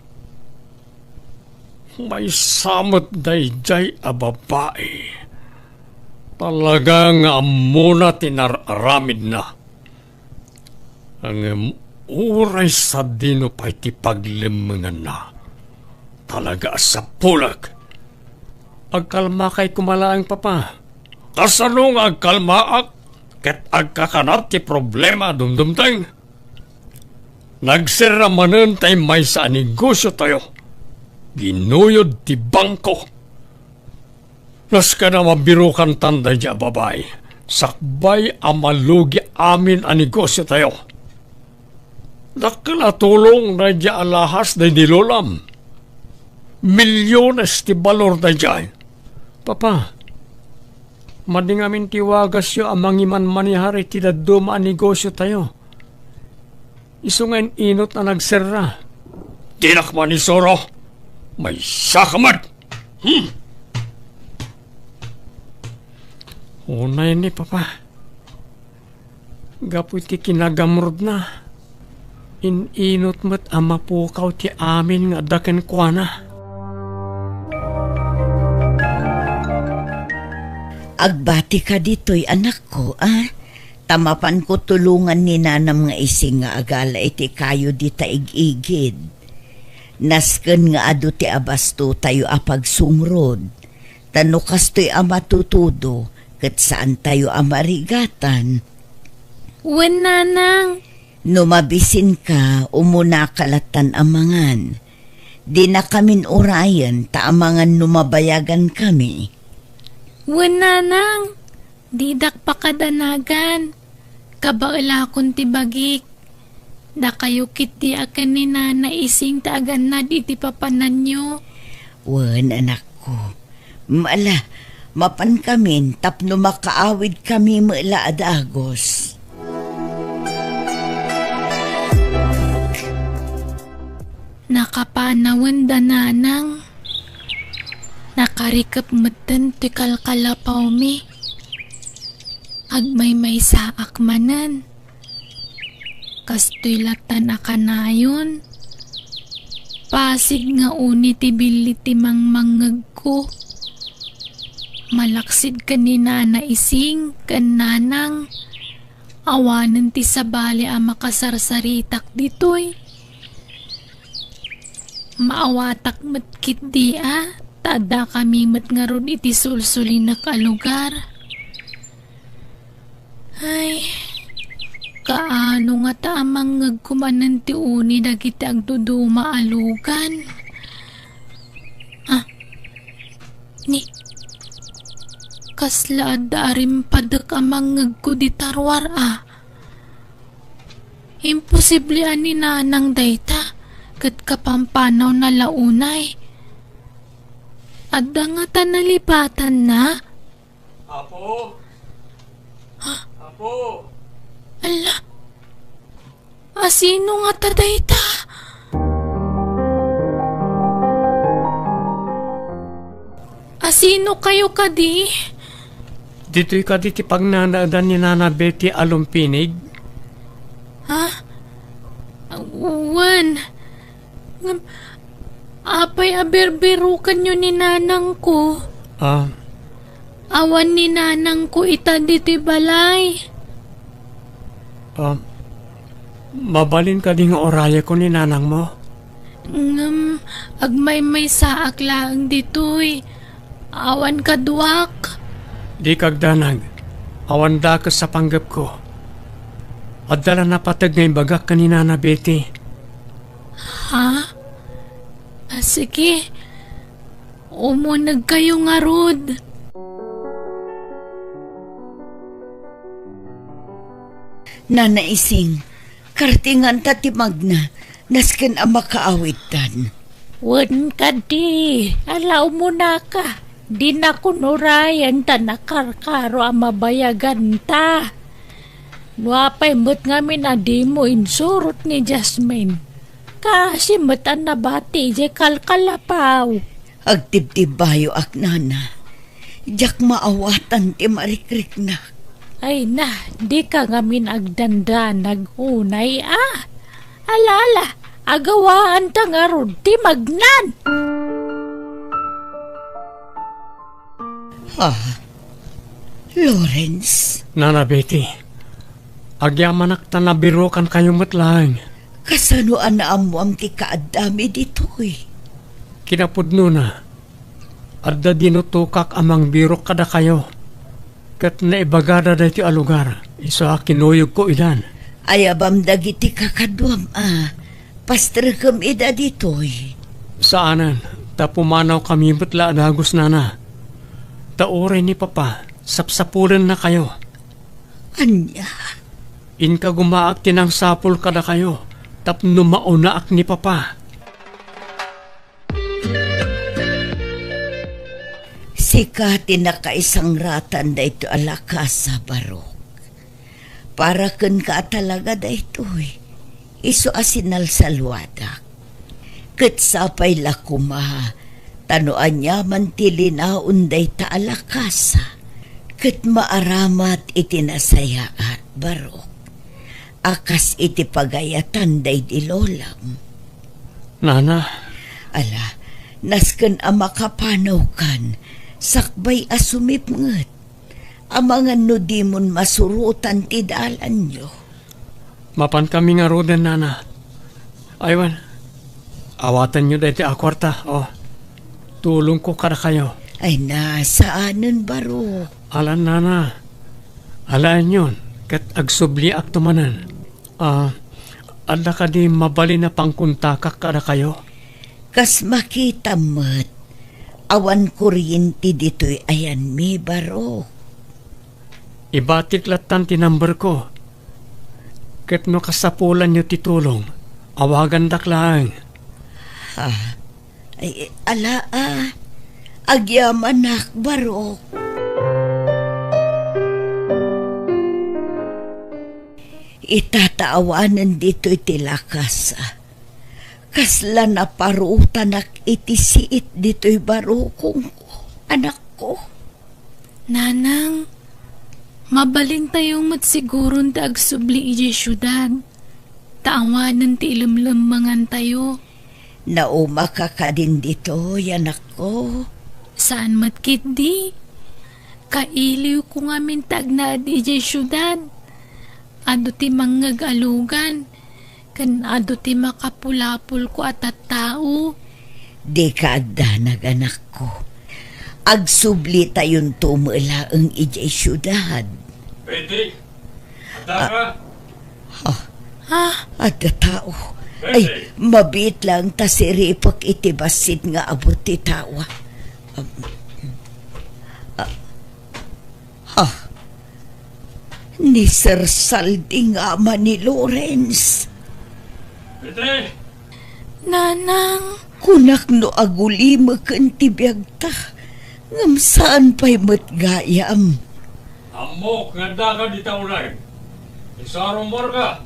Maysa met daydiay a babai. Talaga nga ammona ti nar-aramidna. Ngem uray sadino pay ti paglemmenganna, talaga a sapulek. Agkalmakay koma laeng, Papa. Kasano nga agkalmaak ket agkakanat ti problema a dumdumteng? Nagserra manen tay maysa a negosiotayo. Ginuyod ti bangko. Nasken a mabirukantan daydiay a babai, sakbay a malugi amin a negosiotayo. Dakkel a tulong daydiay a lahas daydi lolam. Milyones ti balor daydiay. Papa, madi ngamin ti wagasyo a mangimanmanehar iti dadduma a negosiotayo. Isu nga in-inot a nagserra. Dinak manisuro. Maysa ka met. Hmm. Unay ni, Papa. Gapu iti kinagamrudna, in-inut met a mapukaw ti amin nga adda kenkuana. Agbati ka ditoy, anakko, a? Ta mapanko tulongan ni nanam nga Ising nga agala iti kayo dita ig-igid. Nasken nga adu ti abastotayo a pagsungrod. Ta no kastoy a matutudo, ket saantayo a marigatan. Wen, nanang. No mabisinka, umunaka lattan a mangan. Dinakamin urayen ta amangan no mabayagankami. Wen, nanang. Didak pakadanagan. Kabaelakon ti bagik. Dakayo ketdi a ken ni Nana Ising ti agannad iti papananyo. Wen, anakko. Ala, mapankamin tapno makaawidkami met la a dagus. Nakapanawen da nanang. Nakarikep metten ti kalkalapawmi. Agmaymaysaak manen. Kastoy lattan a kanayon. Pasig nga uni ti billi ti mangmangngegko. Malaksid ken ni Nana Ising ken Nanang. Awanen ti sabali a makasarsaritak ditoy. Maawatak met ketdi a, ta addakami met ngarud iti sulsulinek a lugar. Ay, kaano ngata a mangngegko manen ti uni dagiti agduduma a lugan? Ah, ni, kasla adda a rimpadek a mangngegko dita ruar a. Imposible a ni Nanang dayta, ket kapampanawna la unay. Adda ngata nalipatanna? Apo? Ha? Apo? Ala, asino ngata dayta? Asino kayo kadi? Ditoy kadi ti pagnanaedan ni Nana Betty a lumpinig? Ha? Wen. Ngem, apay a birbirokanyo ni nanangko? Ah. Awan ni nanangko ita ditoy balay. Ah, mabalin kadi nga urayeko ni nanangmo? Ngem, agmaymaysaak laeng ditoy. Awan kaduak. Dika agdanag. Awan dakes a panggepko. Adda la napateg nga ibagak ken ni Nana Betty. Ha? Ah, sige. Umunegkayo ngarud. Nana Ising, kartinganta ti magna, nasken a makaawidtan. Wen kadi, ala umunaka. Dinakon urayen ta nakarkaro a mabayaganta. No apay met ngamin a dimo insurot ni Jasmine, kaasi met a nabati idiay kalkalapaw. Agtibtibbayoak, nana. Diak maawatan ti marikriknak. Ay na, dika ngamin agdandanag unay a. Ala, ala, agawaanta ngarud ti magnan. Ah, Lawrence? Nana Betty, agyamanak ta nabirokankayo met laeng. Kasano a naammoam ti kaaddami ditoy? Kinapudnona, adda dinutokak a mangbirok kadakayo, ket naibagada daytoy a lugar, isu a kinuyogko idan. Ayabam dagiti kakaduam a pastrekem ida ditoy. Saanen, ta pumanawkami met la a dagus, nana. Ta uray ni Papa, sapsapulennakayo. Ania? Inkagumaak ti nangsapul kadakayo tapno maunaak ni Papa. Sika ti nakaisangratan daytoy a lakasa, Barok. Para kenka a talaga daytoy, isu a sinalsaluadak. Ket sapay la koma, ta no aniaman ti linaon dayta a lakasa, ket maaramat iti nasayaat, Barok. a kas iti pagayatan daydi lolam. Nana. Ala, nasken a makapanawkan, sakbay a sumipnget. Amangan no dimon masurotan ti dalanyo. Mapankami ngaruden, Nana. Aywan, awatenyo daytoy a kuarta, o. Tulongko kadakayo. Ay na, saanen, Barok. Alan, Nana. Alaenyon, ket agsubliakto manen. A, adda kadi mabalin a pangkontakak kadakayo? Kas makitam met, awan kuryente ditoy ayanmi, Barok. Ibatik lattan ti numberko. Ket no kasapulanyo ti tulong, awagandak laeng. Ah, ay, ala, a. Agyamanak, Barok. Ita ta awanen ditoy ti lakas, a. Kasla naparotanak iti siit ditoy barukongko, anakko. Nanang, mabalintayo met siguron ti agsubli idiay siudad, ta awanen ti ilemlemmengantayo. Naumaka kadin ditoy, anakko? Saan met ketdi. Kailiwko ngamin ti agnaed idiay siudad. Adu ti mangngeg a lugan, ken adu ti makapulapolko a tattao. Dika agdanag, anakko. Agsublitayonto met laeng idiay siudad. Betty, adda ka? Ah. Ah. Adda tao. Betty. Ay, mabiit laeng ta siripek iti bassit nga abut ti tao. Ah. Ha? Ni Sir Saldi nga ama ni Lawrence. Iti? Nanang. Kunak no agulimeken ti biagta, ngem saan pay met gayam. Ammok nga addaka dita uneg. Isu a rummuarka,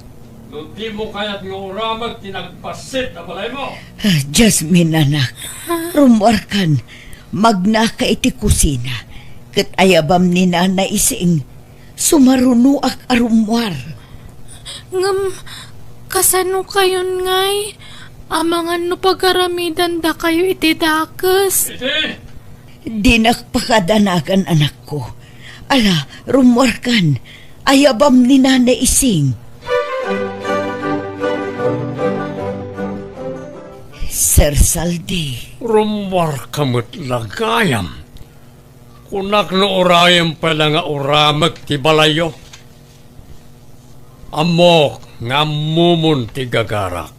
no dimo kayat nga uramek ti nagbassit a balaymo. Ah, Jasmine, anak, rummuarkan. Magnaka iti kusina, ket ayabam ni Nana Ising. Sumarunoak a rummuar. Ngem, kasano kayon ngay? Amangan no pagaramidandakayo iti dakes. Iti? Dinak pakadanagan, anakko. Ala, rummuarkan. Ayabam ni Nana Ising. Sir Saldi. Rummuarka met la gayam. Kunak no urayem pay la nga uramek ti balayyo. Ammok nga ammomon ti gagarak.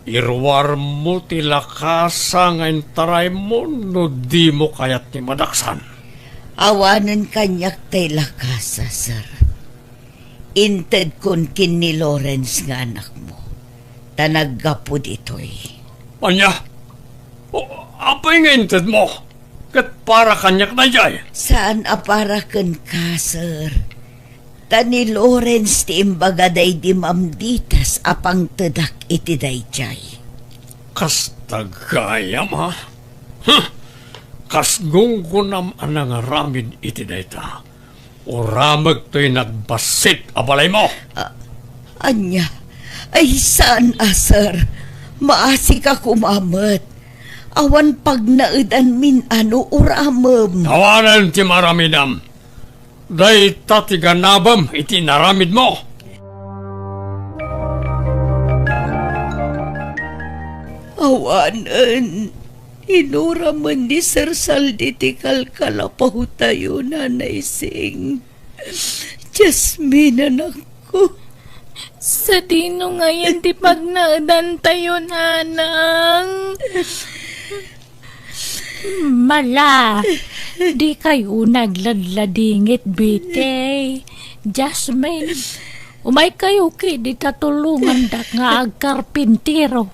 Iruarmo ti lakasa nga intaraymo no dimo kayat ti madaksan. Awanen kaniak tay lakasa, sir. Intedkon ken ni Lawrence nga anakmo, ta naggapu ditoy. Ania? O, apay nga intedmo? Ket para kaniak daydiay? Saan a para kenka, sir. Ta ni Lawrence ti imbaga daydi mamditas a pangtedak iti daydiay. Kasta gayam, a? Huh! Kas gunggonam a nangaramid iti dayta. Uramek toy nagbassit a balaymo. A-, ania? Ay, saan a, sir. Maasika koma met. Awan pagnaedanmin a no uramem. Awanen ti maaramidam. Dayta ti ganabem iti inaramidmo. Awanen. Inuramen ni Sir Saldi ti kalkalapaw tayo, Nanay Sing. Jasmine, anakko. Sadino ngayen ti pagnaedantayo, Nanang? Mala, dikay nagladladingit, Betty. Jasmine, umaykayo ketdi ta tulongandak nga agkarpintero.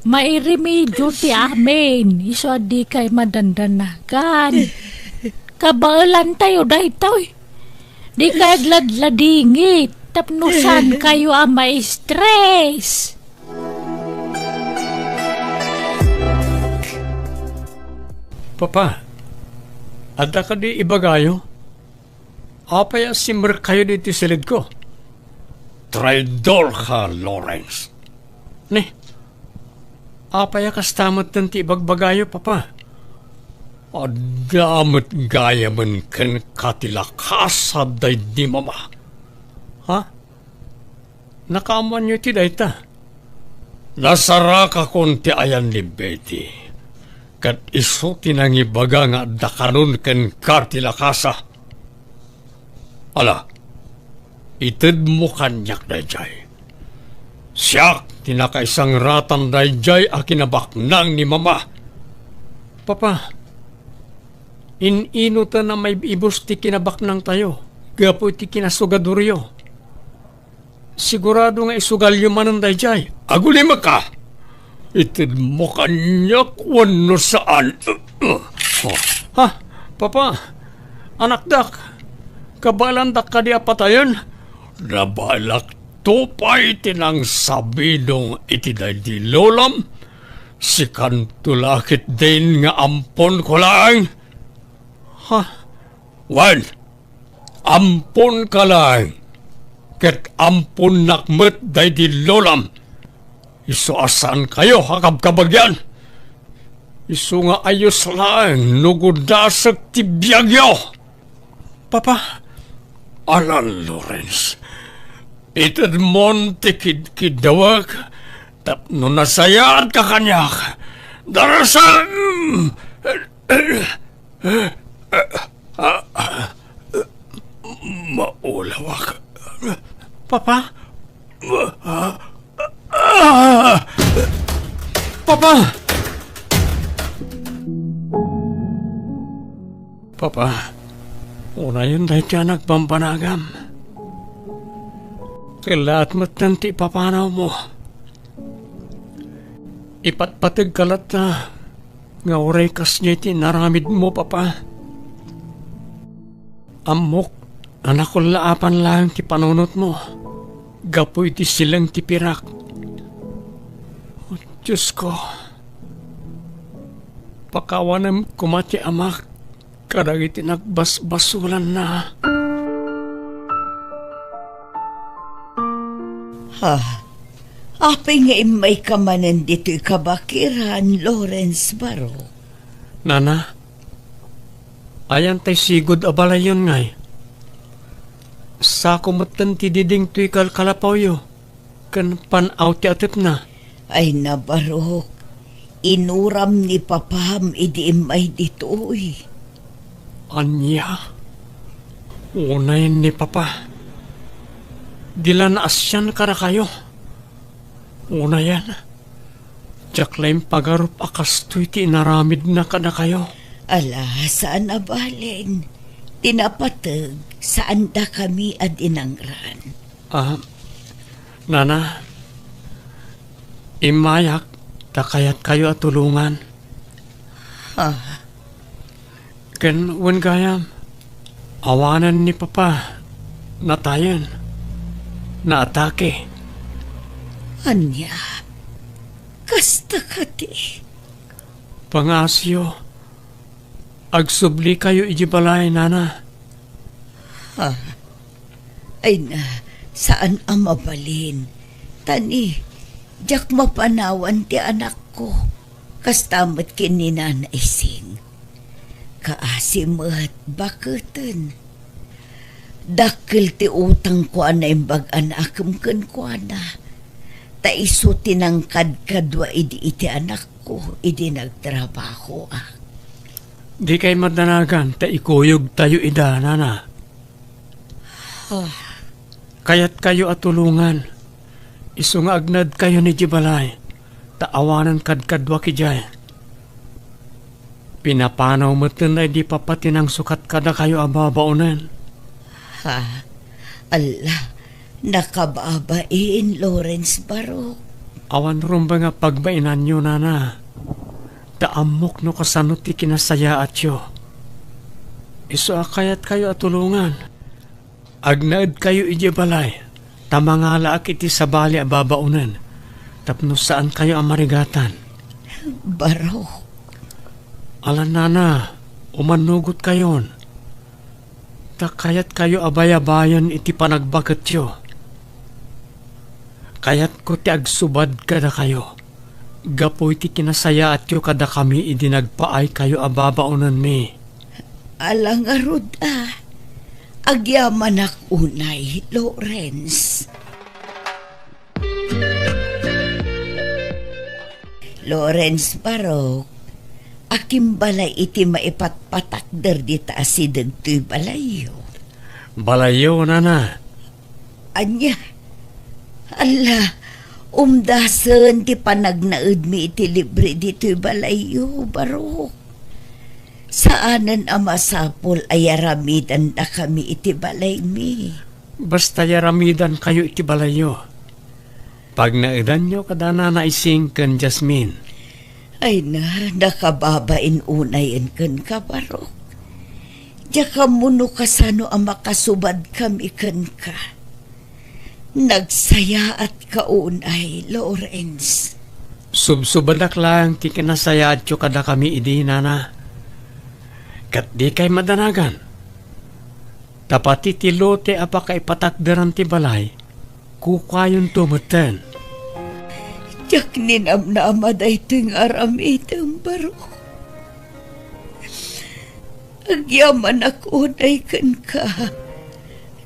Mairemedio ti amin, isu a dikay madandanagan. Kabaelantayo daytoy. Dikay agladladingit tapno saankayo a ma-stress. Papa, adda kadi ibagayo? Apay a simrekkayo ditoy silidko? Traidorka, Lawrence. Ni, apay a kasta metten ti ibagbagayo, Papa? Adda met gayamen kenka ti lakasa daydi Mama. Ha? Nakaammoanyo ti dayta? Nasarakakon ti ayan ni Betty, ket isu ti nangibaga nga adda kanon kenka ti lakasa. Ala, itedmo kaniak daydiay. Siak ti nakaisangratan daydiay a kinabaknang ni Mama. Papa, in-inoten a maib-ibus ti kinabaknangtayo gapu iti kinasugadoryo. Sigurado nga isugalyo manen daydiay. Agulimekka! Itedmo kaniak wenno saan? Ha? Papa, anakdak, kabaelandak kadi a patayen? Nabaelakto pay ti nangsabidong iti daydi lolam. Sikanto la ketdin nga amponko laeng. Ha? Wen, amponka laeng, ket amponnak met daydi lolam. Isu a saankayo a kabkabagian. Isu nga ayos laeng no gudasek ti biagyo. Papa. Ala, Lawrence, itedmon ti kidkiddawek tapno nasayaat ka kaniak. Darasem! Maulawak. Papa? Papa! Papa, unayen dayta a nagbambanagam. Kellaat metten ti ipapanawmo. Ipatpategka latta nga uray kasdiay ti inaramidmo, Papa. Ammok a nakullaapan laeng ti panunotmo gapu iti sileng ti pirak. O Diosko, pakawanem koma ti amak kadagiti nagbasbasolanna. Ha? Apay nga immayka manen ditoy kabakiran, Lawrence Barok? Nana, ayan tay sigud a balayyon ngay. Sako metten ti diding toy kalkalapawyo ken pan-aw ti atepna. Ay, Barok, inuram ni papam idi immay ditoy. Ania? Unayen ni papa. Di la naasian kadakayo. Unayen, diak la impagarup a kastoy ti inaramidna kadakayo. Ala, saan a balin. Ti napateg, saandakami a dinangran. Ah, Nana, immayak ta kayatkayo a tulongan. Ha? Ken wen gayam, awanen ni Papa, natayen, naatake. Ania? Kasta kadi? Pangaasyo, agsublikayo idiay balay, Nana. Ha? Ay na, saan a mabalin. Tani, diak mapanawan ti anakko. Kasta met ken ni Nana Ising. Kaasi met, baketen. Dakkel ti utangko a naimbag a naakem kenkuana. Ta isu ti nangkadkadua idi iti anakko idi nagtrabahoak. Dikay madanagan ta ikuyogtayo ida, Nana. Ah. Kayatkayo a tulongan. Isu nga agnaedkayon idiay balay, ta awanen kadkaduak idiay. Pinapanaw metten daydi papa ti nangsukat kadakayo a babaonen. Ha? Alla, nakababain, Lawrence Barok. Awan rumbeng a pagbainanyo, Nana. Ta ammok no kasano ti kinasayaatyo. Isu a kayatkayo a tulongan. Agnaedkayo idiay balay, ta mangalaak iti sabali a babaonen, tapno saankayo a marigatan. Barok. Alan, Nana, umannugotkayon. Ta kayatkayo a bayabayen iti panagbaketyo. Kayatko ti agsubad kadakayo gapu iti kinasayaatyo kadakami idi nagpaaykayo a babaonenmi. Ala ngarud a, agyamanak unay, Lawrence. Lawrence Barok, akimbalay iti maipatpatakder dita asideg toy balayyo. Balayyo, nana. Ania? Alla, umdasen ti panagnaedmi iti libre ditoy balayyo, Barok. Saanen a masapul a yaramidandakami iti balaymi. Basta yaramidankayo iti balayyo. Pagnaedanyo kada Nana Ising ken Jasmine. Ay na, nakababain unayen kenka, Barok. Diak ammo no kasano a makasubadkami kenka. Nagsayaatka unay, Lawrence. Subsubadak laeng ti kinasayaatyo kadakami idi, Nana. Ket dikay madanagan. Ta pati ti lote a pakaipatakderan ti balay, kukayonto metten. Diak ninamnama daytoy nga aramidem, Barok. Agyamanak unay kenka.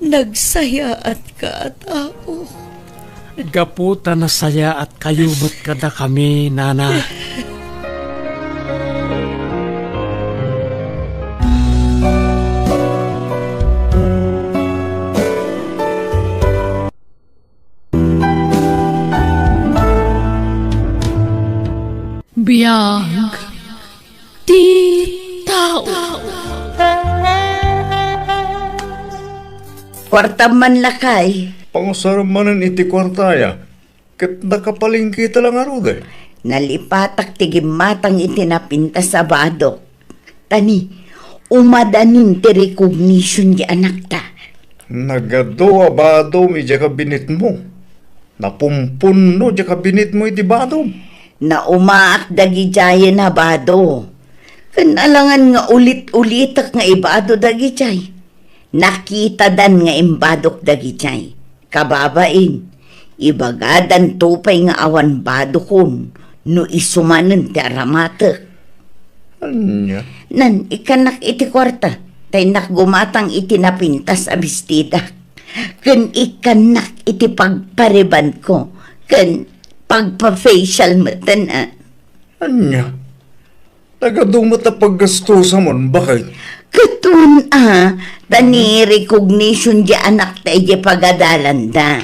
Nagsayaatka a tao. Gapu ta nasayaatkayo met kadakami, Nana. Biag ti tao. Kuartam man, lakay. Pangusarem manen iti kuartaya, ket nakapalengketa la ngarud, eh. Nalipatak ti gimmatang iti napintas a badok. Tani, umadanin ti recognition ti anakta. Nagadu a badom idiay kabinetmo. Napumpunno diay kabinetmo iti badom. Naumaak dagidiayen a bado. Ken alangan nga ulit-ulitek nga ibado dagidiay. Nakitadan nga imbadok dagidiay. Kababain, ibagadanto pay nga awan badokon no isu manen ti aramatek. Ania? Nan, ikkannak iti kuarta, ta innak gumatang iti napintas a bestidak. Ken ikkannak iti pagparibanko, ken pagpa-facial metten, a. Ania? Nagadu met a paggastusamon, baket? Ket wen a, ta ni recognition ti anakta idiay pagadalanda.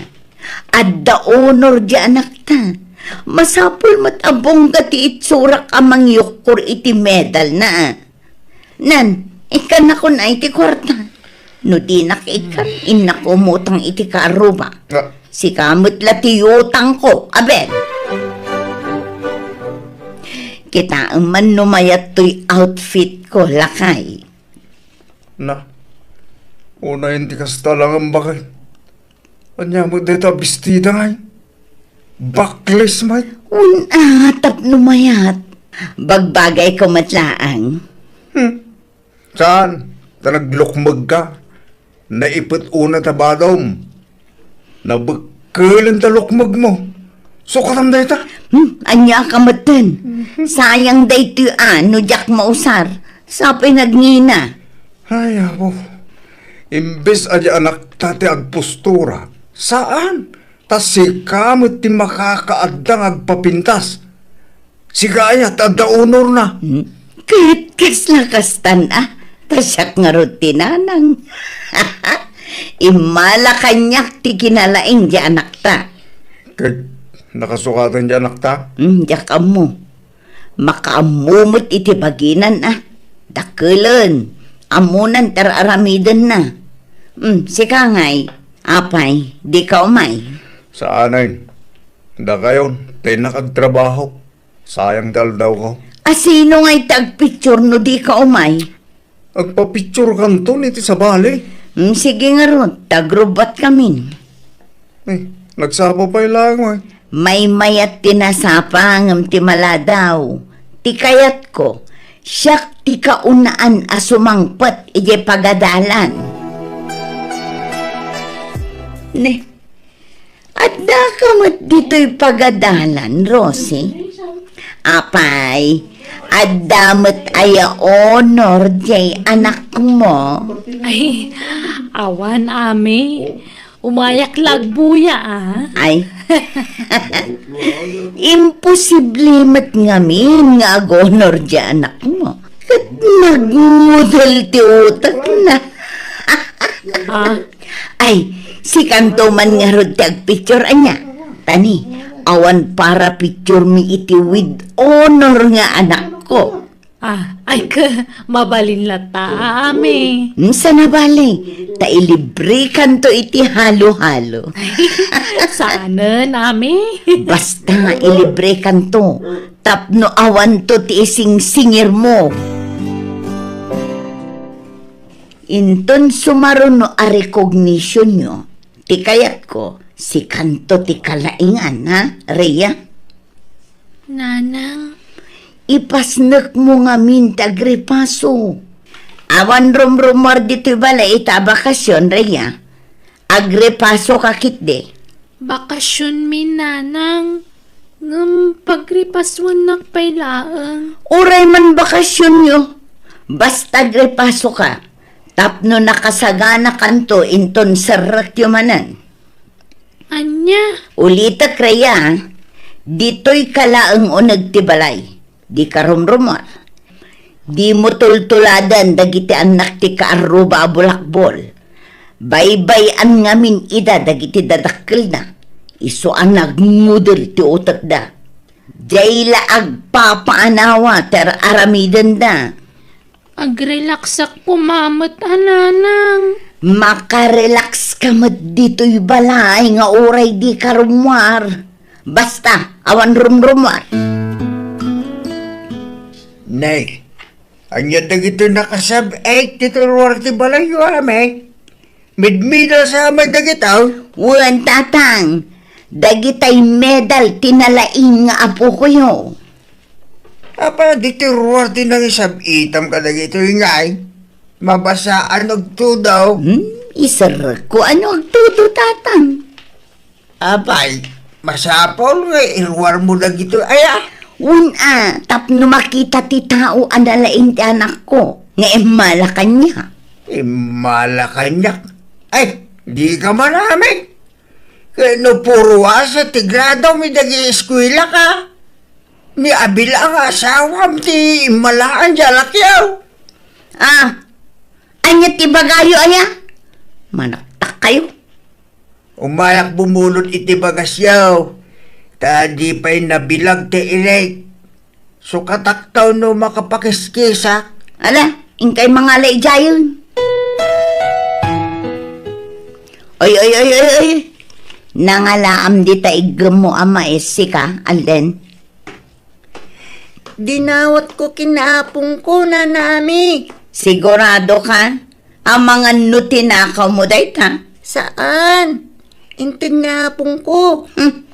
Adda honor ti anakta. Masapul met a bongga ti itsurak a mangyukkor iti medalna. Nan, ikkannakon ay ti kuarta. No dinak ikkan, innak umutang iti karrubak. Ah. Sika met la ti utangko, aben. Kitaem man no mayat toy outfitko, lakay. Na, unayen ti kasta lang, baket. Ania met dayta bestida ngay? Backless met? Wen a, tapno mayat. Bagbagayko met laeng. Hmm. Saan? Ta naglukmegka. Naipet unay ta badom. Nabekkelen ta lukmegmo. Sukatam dayta. Hmm, ania ka metten? Sayang daytoy a no diak mausar. Sapay nagngina. Ay, apo. Imbes a di anakta ti agpostura. Saan? Ta sika met ti makakaadda nga agpapintas. Sika aya ti adda honorna. Hmm? Ket kasla kastan a, ta siak ngarud ti nanang. Immala kaniak ti kinalaing ti anakta. Ket nakasukaten ti anakta? Hmm, diak ammo. Makaammo met iti baginan a. Dakelen, ammonan ti ar-aramidenna. Hmm, sika ngay, apay, dika umay? Saanen. Dakayon, ta innak agtrabaho. Sayang ti aldawko. A sino ngay ti agpicture no dika umay? Agpapicturekanton iti sabali. Hmm, sige ngarud, ta agrubbatkamin. Eh, nagsapa pay laeng, eh. Maymayat ti nasapa ngem ti maladaw. Ti kayatko, siak ti kaunaan a sumangpet idiay pagadalan. Ne, adda ka met ditoy pagadalan, Rosie? Apay, adda met aya honor jay anakmo? Ay, awan, Ami. Umayak la agbuya, a. Ay. Imposible met ngamin nga aghonor jay anakmo. Ket nagngudel ti utekna. A. Ay, sikanto man ngarud ti agpicture, ania? Tani, awan para picturemi iti with honor nga anakko. A, ay, ke, mabalin latta, Ami. Hmm, saan a bale, ta ilibrekanto iti halo-halo. Saanen, Ami. Basta ilibrekanto, tapno awanto ti isingsingirmo. Inton sumaruno a recognitionyo, ti kayatko, sikanto ti kalaingan, ha, Rhea? Nanang. Ipasnekmo ngamin ti agripaso. Awan rumrumuar ditoy balay ita a bakasion, Rhea. Agripasoka ketdi. Bakasionmi, Nanang. Ngem pagripasuennak pay laeng. Uray man bakasionyo, basta agripasoka. Tapno nakasaganakanto inton serrekyo manen. Ania? Ulitek, Rhea, ditoyka laeng uneg ti balay. Dika rumrumuar. Dimo tultuladen dagiti annak ti kaarruba a bulakbol. Baybay-an ngamin ida dagiti dadakkelda. Isu a nagngudel ti utekda. Diay la agpapaanawa ti ar-aramidenda. Agrelaksak koma met a, Nanang. Makarelakska met ditoy balay nga uray dika rummuar. Basta, awan rumrumuar. Nay, ania dagitoy nakasab-ek ditoy ruar ti balayyo, Ami? Midmedal sa met dagitoy? Wen, Tatang. Dagitay medal ti nalaing nga apokoyo. Apay, ditoy ruar ti nangisab-itam kadagitoy ngay? Mabasaan agtudo. Hmm? Iserrekko a no agtudo, Tatang. Apay, masapul nga iruarmo dagitoy aya? Wen a, tapno makita ti tao a nalaing ti anakko, nga immala kaniak. Immala kaniak? Ay, dika man, Ami. Ket no puro A sa ti gradom iti eskuelaka, ni abil-ang nga asawam ti immalaan ti anakyo. Ah, ania ti ibagayo aya? Manaktakkayo. Umayak bumulod iti bagasyo, ta di pay nabilag ti ilik. Sukatakto no makapakiskisak. Ala, inkay mangala idiayen. Oy, oy, oy, oy, oy. Nangalaam dita iggemmo a mais, sika, Alden. Dinawatko ken ni apongko, Nana Ami. Sigurado ka? Amangan no tinakawmo dayta? Saan. Inted ni apongko. Hmm.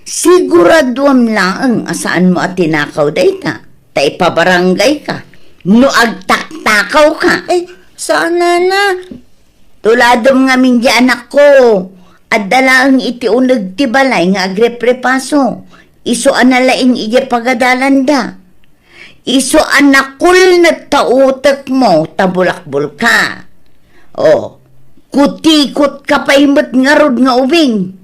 Siguraduam laeng a saanmo a tinakaw dayta. Ta ipabarangayka no agtaktakawka. Ay, saan, Nana. Tuladem ngamin diay anakko. Adda laeng iti uneg ti balay nga agreprepaso. Isu a nalaing idiay pagadalanda. Isu a nakulnet ta utekmo ta bulakbolka. O, kutikotka pay met ngarud nga ubing.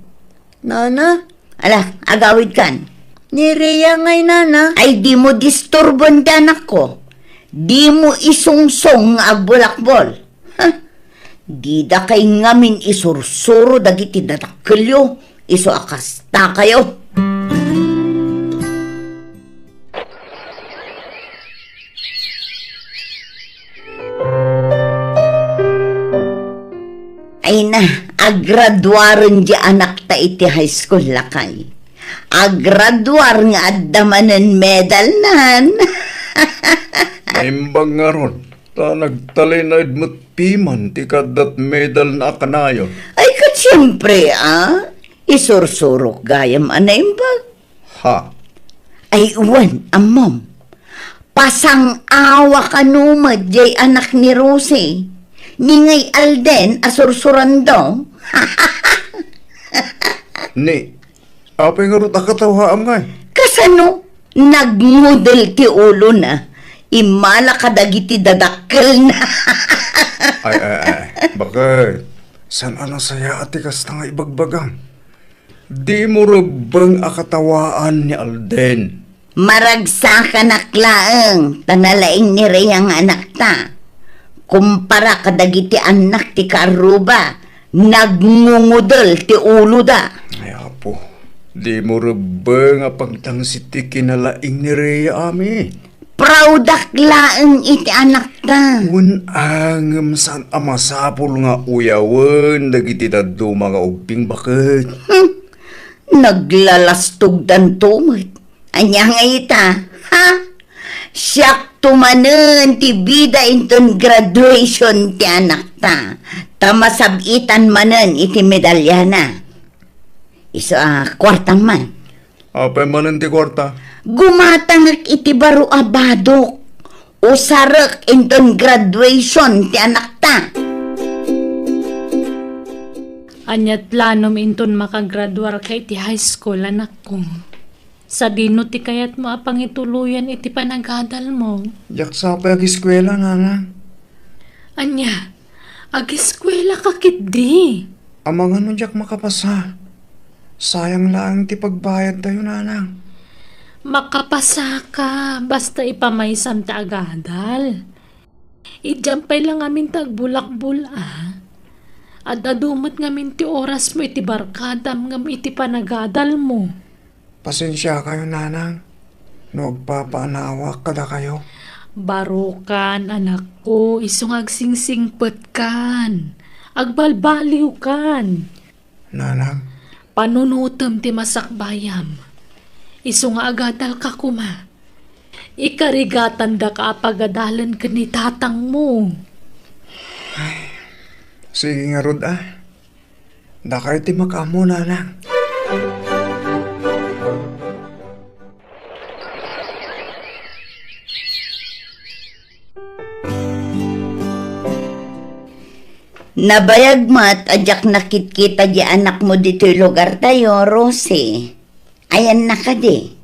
Nana? Ala, agawidkan. Ni Rhea ngay, Nana. Ay, dimo disturboen ti anakko. Dimo isungsong nga agbulakbol. Ha? Didakay ngamin isursuro dagiti dadakkelyo, isu a kastakayo. Ay na, agraduaren diay anakta iti high school, lakay. Agraduar nga adda manen medalnan. Naimbag ngarud. Ta nagtalinaed met piman ti kaaddat medalna a kanayon. Ay, ket siempre, a. Isursurok gayam a naimbag. Ha? Ay, wen, ammom. Pasang-awa kano met diay anak ni Rosie. Ni ngay Alden a sursurando. Ni, apay ngarud a katawaam ngay? Kasano? Nagngudel ti ulona. Immala kadagiti dadakkelna. Ay, ay, ay. Bakit? Saan a nasayaat ti kasta nga ibagbagam? Dimo rebbeng a katawaan ni Alden. Maragsakanak laeng, ta nalaing ni Rhea nga anakta. Kumpara kadagiti annak ti kaarruba, nagngungudel ti uloda. Ay, Apo, dimo rebbeng a pagtangsit ti kinalaing ni Rhea, ami. Proud-ak laeng iti anakta. Wen, a, ngem saan a masapul nga uyawen dagiti dadduma nga ubbing, baket? Hmm. Naglalastogdanto met. Ania nga ita? Ha? Siakto manen ti bida inton graduation ti anakta. Ta masab-itan manen iti medalyana. Isu a kuartam man. Apay manen ti kuarta? Gumatangek iti baro a badok. Usarek inton graduation ti anakta. Ania ti planom inton makagraduarka iti high school, anakko? Sadino ti kayatmo a pangituloyan iti panagadalmo? Diak sa pay ageskuela, nanang. Ania? Ageskuelaka ketdi? Amangan no diak makapasa. Sayang laeng ti pagbayadtayo, nanang. Makapasaka, basta ipamaysam ti agadal. Idiam pay la ngamin ti agbulakbul-a. Ad-adu met ngamin ti orasmo iti barkadam ngem iti panagadalmo. Pasensiakayo, nanang, no agpapaanawak kadakayo. Barokan, anakko, isu nga agsingsingpetkan, agbalbaliwkan. Nanang. Panunotem ti masakbayam. Isu nga agadalka koma. Ikarigatandaka a pagadalen ken ni tatangmo. Ay, sige ngarud, a. Dakay ti makaammo, nanang. Nabayag met a diak nakitkita di anakmo ditoy lugartayo, Rosie. Ayanna kadi?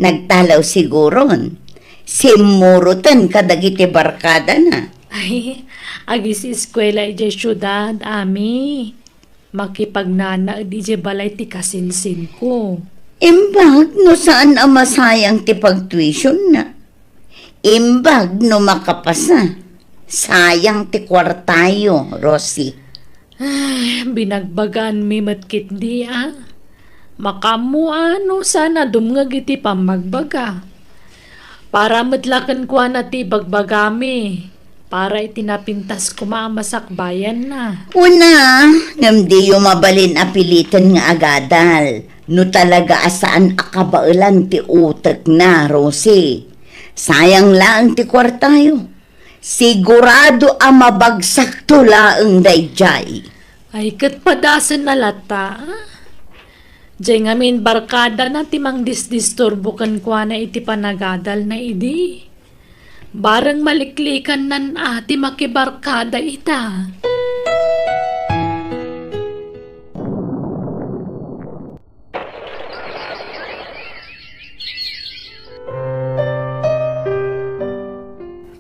Nagtalaw siguron. Simmuroten kadagiti barkadana. Ay, agiseskuela idiay siudad, ami. Makipagnanaed idiay balay ti kasinsinko. Imbag no saan a masayang ti pagtuitionda. Imbag no makapasa. Sayang ti kuartayo, Rosie. Ay, binagbagaanmi met ketdi, a. Makaammo a no saan a dumngeg iti pammagbaga. Para met la kenkuana ti ibagbagami. Para iti napintas koma a masakbayanna. Una, ngem diyo mabalin a piliten nga agadal. No talaga a saan a kabaelan ti utekna, Rosie. Sayang laeng ti kuartayo. Sigurado a mabagsakto laeng daydiay. Ay, ket padasenna latta, a? Diay ngamin barkadana ti mangdisdisturbo kenkuana iti panagadalna idi. Bareng maliklikannan a ti makibarkada ita.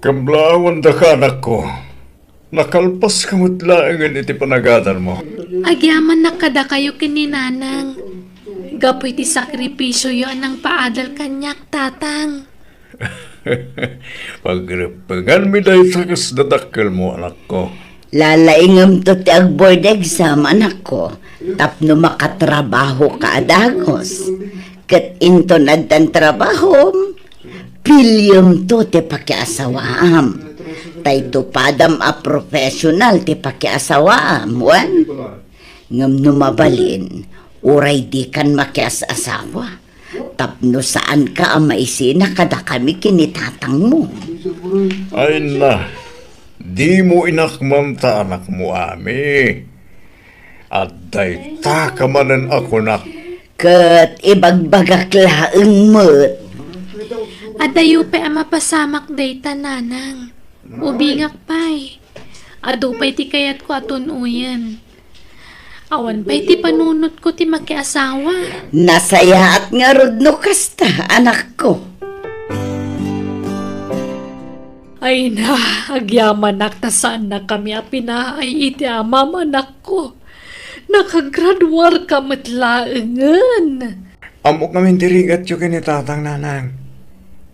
Kablaawan daka, anakko. Nakalpaska met laengen iti panagadalmo. Agyamannak kadakayo ken ni Nanang. Gapu iti sakripisioyo a nangpaadal kaniak, Tatang. Pagreppenganmi dayta kas dadakkelmo, anakko. Lalaingemto ti ag-board exam, anakko, tapno makatrabahoka a dagus. Ket inton addan trabahom, piliyemto ti pakiasawaam. Ta itupadam a professional ti pakiasawaam, wen? Ngem no mabalin, uray dikan makias-asawa. Tapno saanka a maisina kadakami ken ni tatangmo. Ay na, dimo inakmanta anakmo, ami. Adda itaka manen a kunak. Ket ibagbagak laeng met. Adayo pay a mapasamak dayta, Nanang. Ubingak pay. Adu pay ti kayatko a tun-oyen. Awan pay ti panunotko ti makiasawa. Nasayaat ngarud no kasta, anakko. Ay na, agyamanak ta saannakami a pinaay iti amam, anakko. Nakagraduarka met laengen. Ammok ngamin ti rigatyo ken ni tatang, nanang.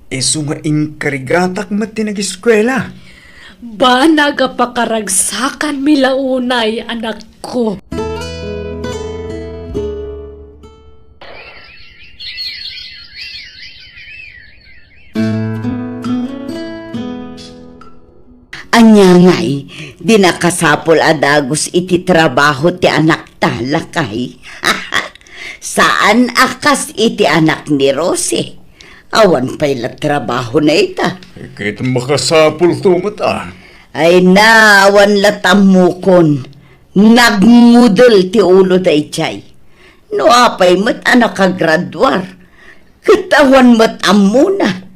Isu nga inkarigatak met ti nagiskuela. Banag a pakaragsakanmi la unay, anakko. Ania ngay, di nakasapul a dagus iti trabaho ti anakta, lakay? Saan a kas iti anak ni Rosie. Awan pay la trabahona ita. Ket makasapulto met a. Ay na, awan la tammukon. Nagngudel ti ulo daydiay. No apay met a nakagraduar, ket awan met ammona.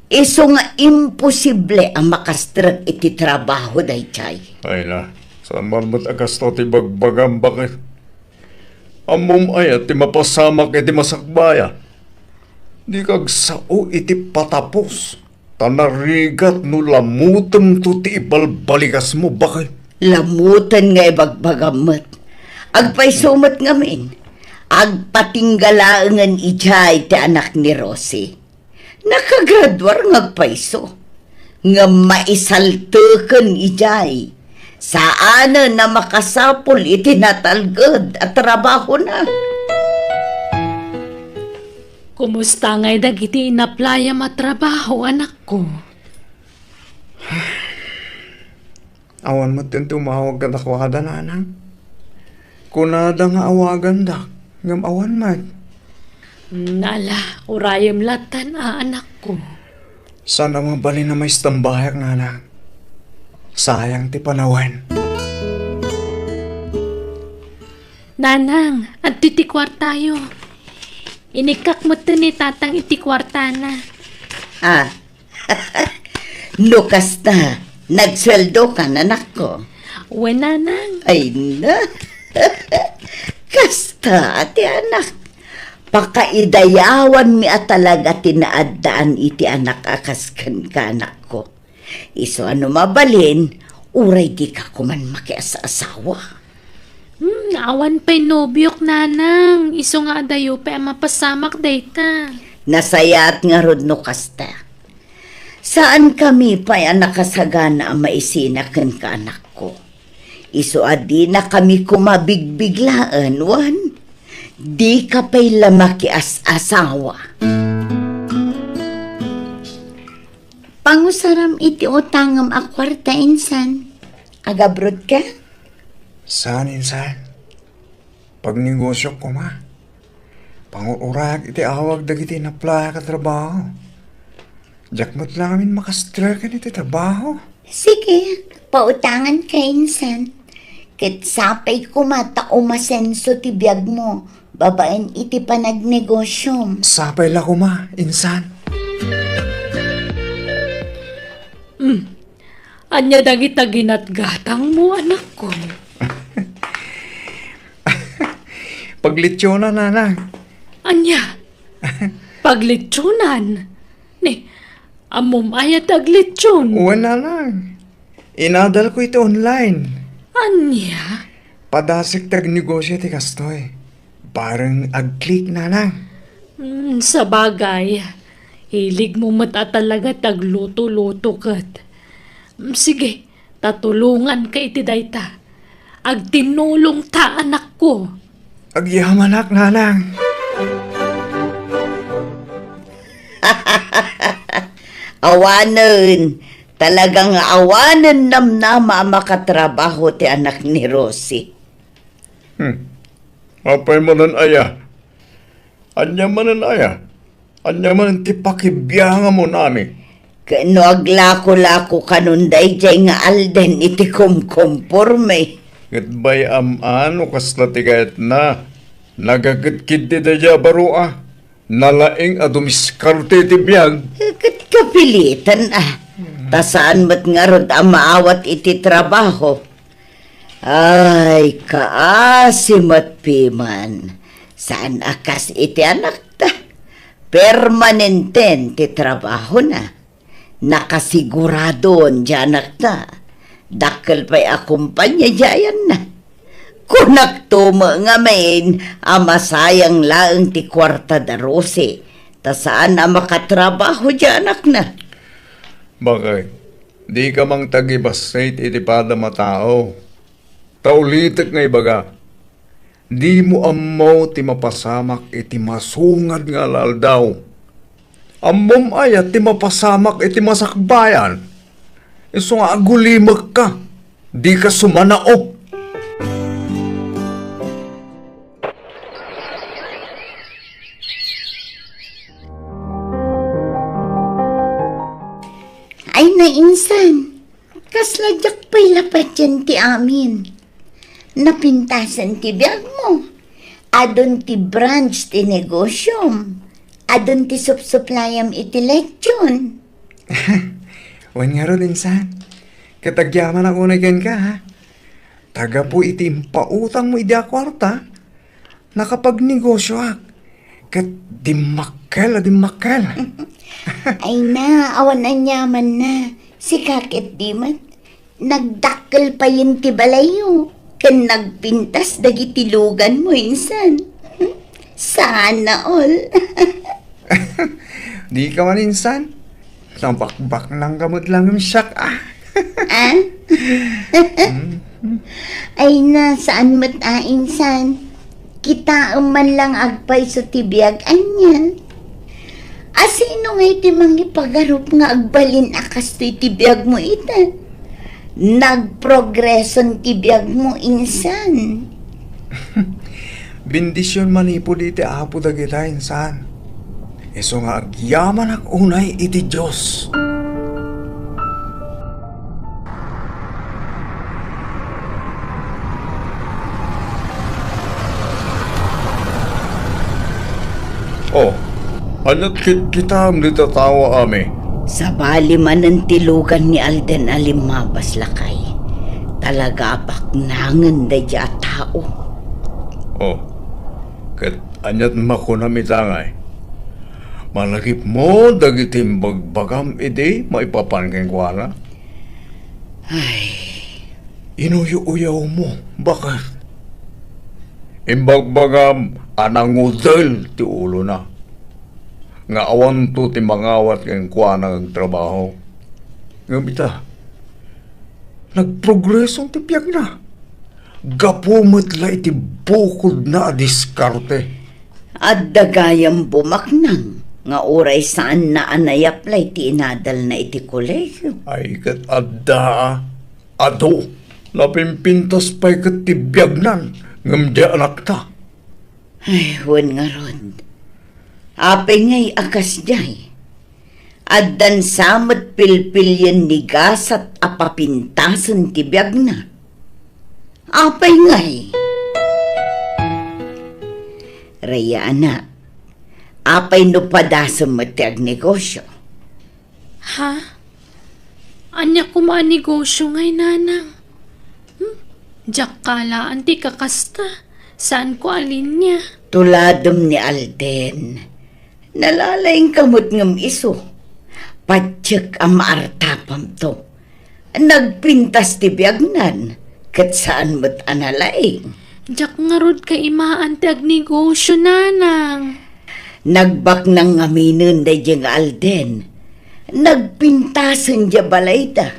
Isu nga imposible a makastrek iti trabaho daydiay. Ay na, saan man met a kasta ti bagbagam, baket? Ammom aya ti mapasamak iti masakbayan? Dika agsao iti patapos, ta narigat no lamutemto ti ibalbaligasmo, baket. Lamutan nga ibagbagam met. Agpayso met ngamin. Agpatingga laengen idiay ti anak ni Rosie. Nakagraduar nga agpayso. Ngem maisalteken idiay. Saanen a makasapul iti natalged a trabahona. Kumusta ngay dagiti inaplayam a trabaho, anakko? Awan met ti umawag kadakuada, nanang. Kunada nga awagandak, ngem awan met. Mm, ala, urayem lattan a, anakko. Saan a mabalin a maistambayak, nanang. Sayang ti panawen. Nanang, adtoy ti kuartayo. Inikkak metten ni tatang iti kuartana. Ah, no kasta, nagsueldokan, anakko? Wen, nanang. Ay na. Kasta ti anak. Pakaidayawanmi a talaga ti naaddaan iti anak a kas kenka, anakko. Isu a no mabalin, uray dika koman makias-asawa. Hmm, awan pay nobiok, nanang. Isu nga adayo pay a mapasamak dayta. Nasayaat ngarud no kasta. Saankami pay a nakasagana a maisina kenka, anakko. Isu a dinakami koma bigbiglaen, wen? Dika pay la makias-asawa. Pangusaram iti utangem a kuarta, insan. Agabrotka? Saan, insan. Pagnegosiok koma. Pangur-urayak iti awag dagiti inaplayak a trabaho. Diak met laeng ngamin makastreken iti trabaho. Sige, pautanganka, insan. Ket sapay koma ta umasenso ti biagmo babaen iti panagnegosiom. Sapay la koma, insan. Mm. Ania dagita ginatgatangmo, anakko? Paglitsonan, nanang. Ania? Paglitsonan? Ni, ammom aya ti aglitson? Wen, nanang. Inadalko iti online. Ania? Padasek ti agnegosio ti kastoy. Bareng ag-click, nanang. Hmm, sabagay. Hiligmo met a talaga ti agluto-luto ket. Hmm, sige, ta tulonganka iti dayta. Agtinnulongta, anakko. Agyamanak, nanang. Awanen, talaga nga awanen namnama a makatrabaho ti anak ni Rosie. Hmm. Apay manen aya? Ania manen aya? Ania manen ti pakibiangamon, ami? Ken no aglako-lako kanon daydiay nga alden iti kumkumporme. Ket bay-am a no kasla ti kayatna. Nagaketked ti daydiay a baro a. Nalaing a dumiskarte iti biag. Ket kapilitan a. Ta saan met ngarud a maawat iti trabaho. Ay, kaasi met piman. Saan a kas iti anakta. Permanenten ti trabahona. Nakasiguradon ti anakta. Dakkel pay a kompania ti ayanna. Kunakto met ngamin a masayang laeng ti kuarta da Rosie, ta saan a makatrabaho ti anakna. Bakay, dika mangtagibassit iti padam a tao. Ta ulitek nga ibaga, dimo ammo ti mapasamak iti masungad nga aldaw. Ammom aya ti mapasamak iti masakbayan? Isu nga agulimekka, dika sumanaop. Ay, nainsan. Kasla diak pay la patien ti amin. Napintasen ti biagmo. Adun ti branch ti negosyom. Adun ti supsuplayam iti legion. Wen ngarud, insan. Ket agyamanak unay kenka, ha? Ta gapu iti impautangmo idi a kuarta, nakapagnegosyoak. Ket dimmakkel a dimmakkel. Ay na, awan aniamanna. Sika ketdi met. Nagdakkel payen ti balayyo. Ken nagpintas dagiti luganmo, insan. Sana all. Dika man, insan. Nabakbaknangka met laeng siak, ah. Ah? Mm. Ay na, saan met a, insan. Kitaem man lang agpayso ti biag ania. A, sino ngay ti mangipagarup nga agbalin a kastoy ti biagmo ita? Nagprogreson ti biagmo, insan. Bendision manipud iti Apo dagita, insan. Isu nga agyamanak unay iti Dios. Oh, ania ti kitkitaem dita tao, Ami? Sabali manen ti lugan ni Alden a limmabas, lakay. Talaga a baknangen daydiay a tao. Oh, ket ania ti makunam ita ngay? Malagipmo dagiti imbagbagam idi maipapan kenkuana? Ay. Inuyo-uyawmo, baket. Imbagbagam a nangudel ti ulona, nga awanto ti mangawat kenkuana nga agtrabaho. Ngem ita, nagprogreso ti biagna. Gapu met la iti bukodna a diskarte. Adda gayam bumaknang nga uray saanna a nayaplay ti inadalna iti kolegio. Ay, ket adda, a. Adu, napimpintas pay ket ti biagnan, ngem di anakta. Ay, wen ngarud. Apay ngay a kasdiay? Addan sa met pilpilien ni gasat a papintasen ti biagna. Apay ngay? Rhea, anak, apay no padasem met ti agnegosyo? Ha? Ania koma a negosyo ngay, nanang? Hmm? Diak kalaan ti kakasta. Saanko a linia. Tuladem ni Alden. Nalalaingka met ngem isu. Patiek a maartapamto. Nagpintas ti biagnan, ket saan met a nalaing. Diak ngarud kaimaan ti agnegosyo, nanang. Nagbaknang ngaminen daydiay nga Alden. Nagpintasen diay balayda.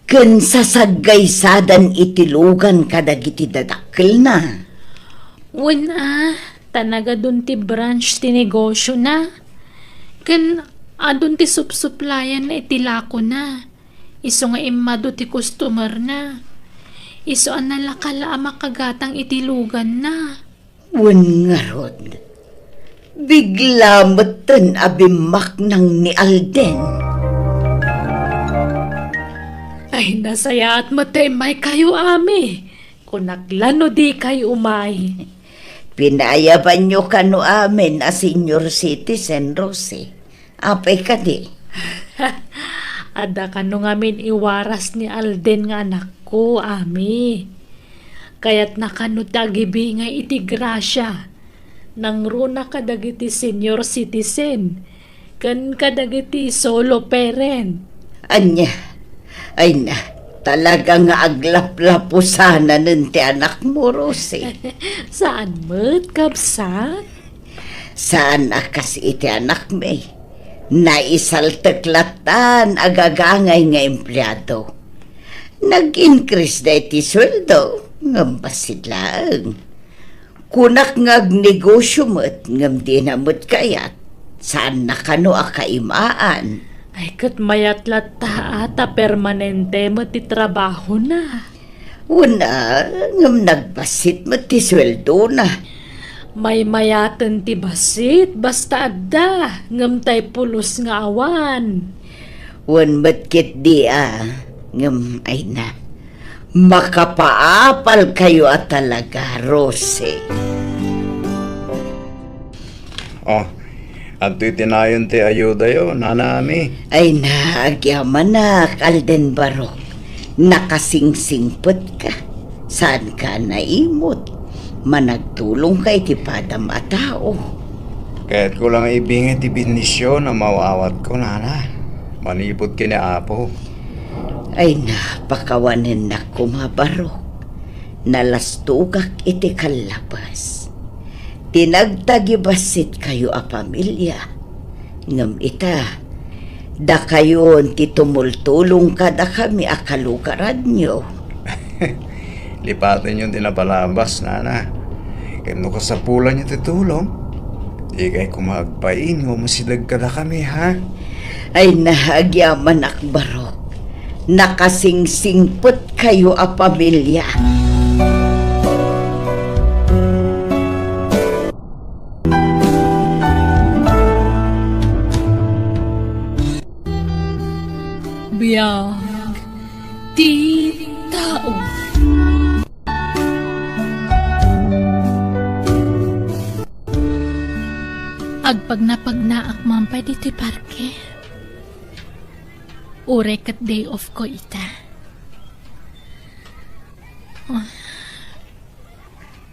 Ken sasaggaysadan iti lugan kadagiti dadakkelna. Wen a, ta nagadun ti branch ti negosyona. Ken adun ti supsuplayanna iti lakona. Isu nga immadu ti customerna. Isu a nalaka la a makagatang iti luganna. Wen ngarud, bigla metten a bimmaknang ni Alden. Ay, nasayaat met ta immaykayo, Ami. Kunak la no dikay umay. Pinayabanyo kano amin a senior citizen, Rosie. Apay kadi? Adda kano ngamin iwaras ni Alden nga anakko, Ami. Kayatna kano ti agibingay iti grasia. Nangruna kadagiti senior citizen ken kadagiti solo parent. Ania? Ay na, talaga nga aglaplapo sananen ti anakmo, Rosie. Saan met, kabsat? Saan a kas iti anakmi. Naisaltek lattan a gagangay nga empleado. Nag-increase da iti sueldo, ngem bassit laeng. Kunak nga agnegosio met, ngem dina met kayat. Saanna kano a kaimaan. Ay, ket mayat latta a ta permanente met ti trabahona. Wen a, ngem nagbassit met ti sueldona. Maymayaten ti bassit, basta adda, ngem tay pulos nga awan. Wen met ketdi a, ngem ay na. Makapaapalkayo a talaga, Rosie. Oh, adtoy ti nayon ti ayudayo, Nana Ami. Ay na, agyamanak, Alden Barok. Nakasingsingpetka. Saanka a naimut. Managtulongka iti padam a tao. Kayatko lang ibingay ti bendision a maaw-awatko, Nana. Manipud ken ni Apo. Ay na, pakawanennak koma, Barok. Nalastogak iti kallabas. Ti nagtagibassit kayo a pamilia. Ngem ita, dakayon ti tumultulong kadakami a kalugaranyo. Lipatenyo ti napalabas, Nana. Ket no kasapulanyo ti tulong, dikay koma agbain nga umasideg kadakami, ha? Ay na, agyamanak, Barok. Nakasingsingpetkayo a pamilia. Biag ti tao. Agpagnapagnaak man pay ditoy parke. Uray ket day off ko ita. Ah,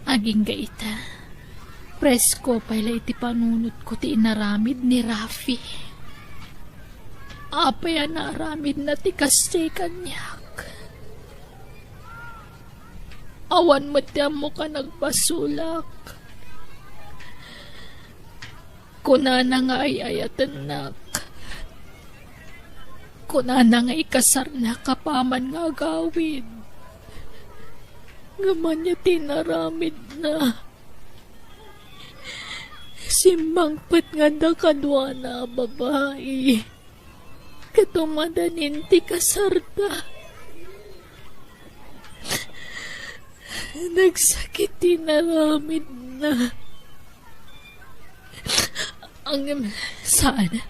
agingga ita. Presko pay la iti panunotko ti inaramid ni Rafi. Apay a naaramidna ti kasta kaniak? Awan met ti ammok a nagbasolak. Kunana nga ay-ayatennak. Kunana nga ikasarnak apaman nga agawid. Ngem ania ti inaramidna? Simmangpet nga adda kaduana a babai. Ket umadanin ti kasarda. Nagsakit ti inaramidna. Ngem saan.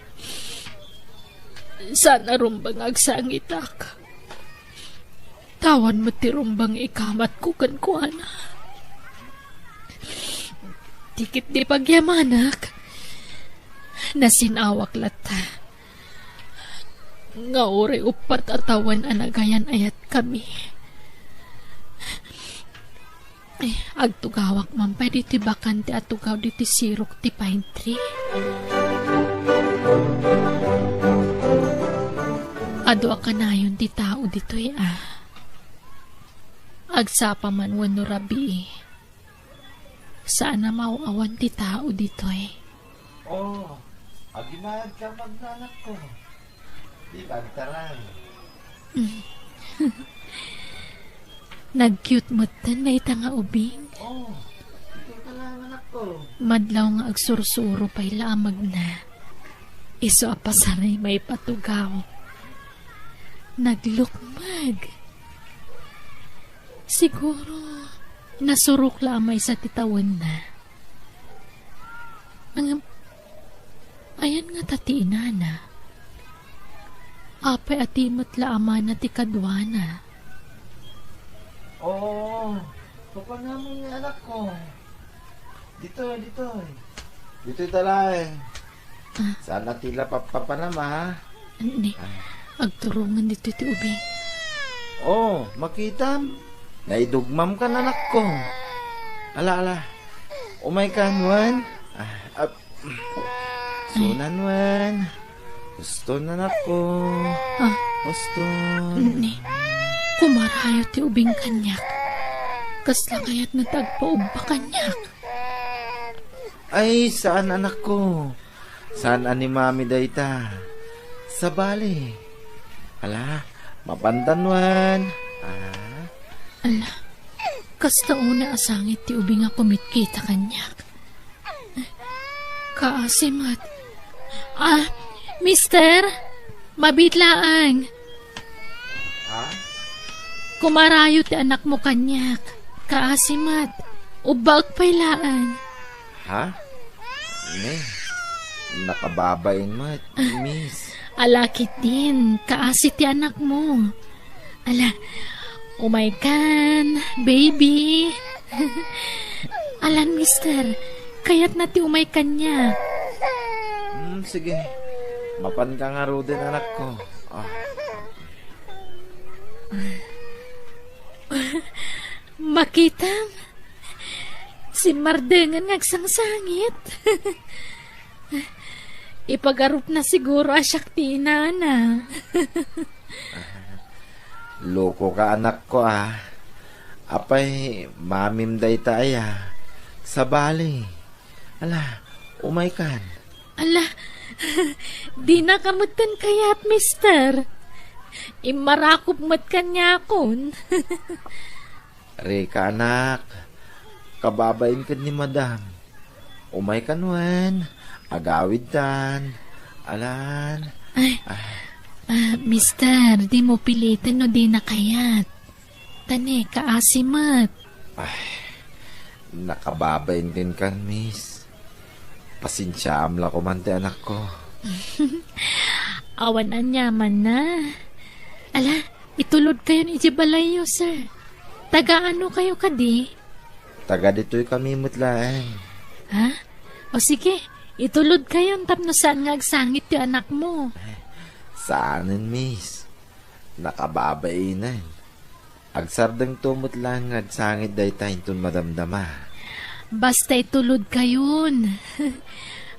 Saan a rumbeng nga agsangitak. Ta awan met ti rumbeng nga ikamatko kenkuana. Ti ketdi pagyamanak. Nasin-awak latta. Nga uray uppat a tawen a nagayan-ayatkami. Ay, agtugawak man pay ditoy bakante a tugaw ditoy sirok ti pine tree. Adu a kanayon ti tao ditoy a. Agsapa man wenno rabii. Saan a maaw-awan ti tao ditoy. Oh, aginayad ka, magnanakko. Di ka agtaray. Nag-cute metten dayta nga ubing. Oh, ito ka lang, anakko. Madlaw nga agsursuro pay la a magna. Isu a pasaray maipatugaw. Naglukmeg. Siguro, nasurok la a maysa ti tawenna. Ngem, ayan ngata ti inana? Apay a ti met la a mana ti kaduana? Oo, papanamon nga anakko. Ditoy, ditoy. Ditoy talaay. Ah. Saan na ti la papapanam, ha? Ni, ah, agturongan ditoy ti ubing. Oh, makitam? Naidugmam kan, anakko. Ala, ala. Umaykan, wen. Ah, ah, sunan, wen. Huston, anakko. Ah. Huston. Ni, kumarayo ti ubing kaniak. Kasla kayatna ti agpaubba kaniak. Ay, saan, anakko. Saan a ni Mami dayta. Sabali. Ala, mapantan, wen. Ah. Ala, kasta unay a sangit ti ubing a kumitkita kaniak. Kaasi met. Ah, mister, mabiit laeng. Ha? Kumarayo ti anakmo kaniak. Kaasi met. Ubbaek pay laeng. Ha? Ne, nakababain met, miss. Ala ketdin, kaasi ti anakmo. Ala, umaykan, baby. Alan, mister, kayatna ti umay kaniak. Hmm, sige. Mapanka ngaruden, anakko. Ah. Makitam? Simmardengen nga agsangsangit. Ipagarupna siguro a siak ti inana. Lokoka, anakko, a. Apay, mamim dayta aya. Sabali. Ala, umaykan. Ala, dinaka metten kayat, mister. Immarakop met kaniakon. Rika, anak, kababain ken ni Madam. Umaykan wen, agawidtan. Alan. Ay, ah, mister, dimo piliten no dina kayat. Tani, kaasi met. Ay, nakababain kenka, miss. Pasensiaam la koman ti anakko. Awan aniamanna. Ala, itulodkayon idiay balayyo, sir. Taga ano kayo kadi? Taga ditoy kami met laeng. Ha? O sige, itulodkayon tapno saan nga agsangit ti anakmo. Saanen, miss. Nakababainen. Agsardengto met laeng nga agsangit dayta inton madamdama. Basta itulodkayon.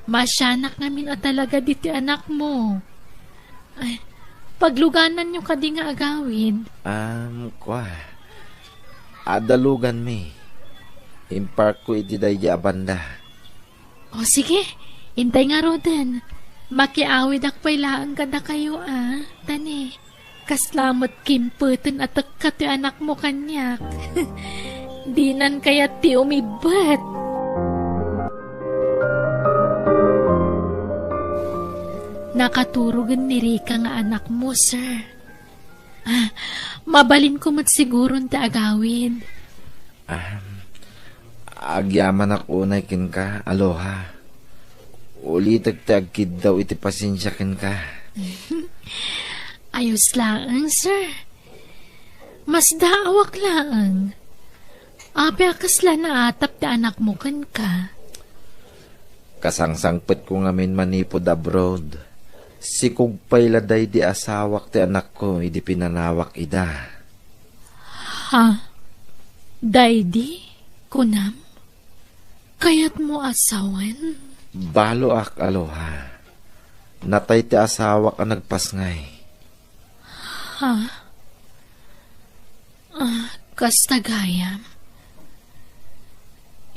Maasianak ngamin a talaga ditoy anakmo. Ay, paglugananyo kadi nga agawid? Um, kua. Adda luganmi. Imparkko iti daydi a banda. O sige, intay ngaruden. Makiawidak pay laeng kadakayo a, tani. Kasla met kimpeten a tekka ti anakmo kaniak. Dinan kayat ti umibbet. Nakaturogen ni Rika nga anakmo, sir. Ah, mabalinko met siguron ti agawid. Ah, agyamanak unay kenka, Aloha. Ulitek ti agkiddaw iti pasensia kenka. Ayos laeng, sir. Masdaawak laeng. Apay a kasla naatap ti anakmo kenka? Kasangsangpetko ngamin manipud abroad. Sikog pay la daydi asawak ti anakko idi pinanawak ida. Ha? Daydi? Kunam? Kayatmo a sawen? Baloak, Aloha. Natay ti asawak a nagpasngay. Ha? Ah, kasta gayam.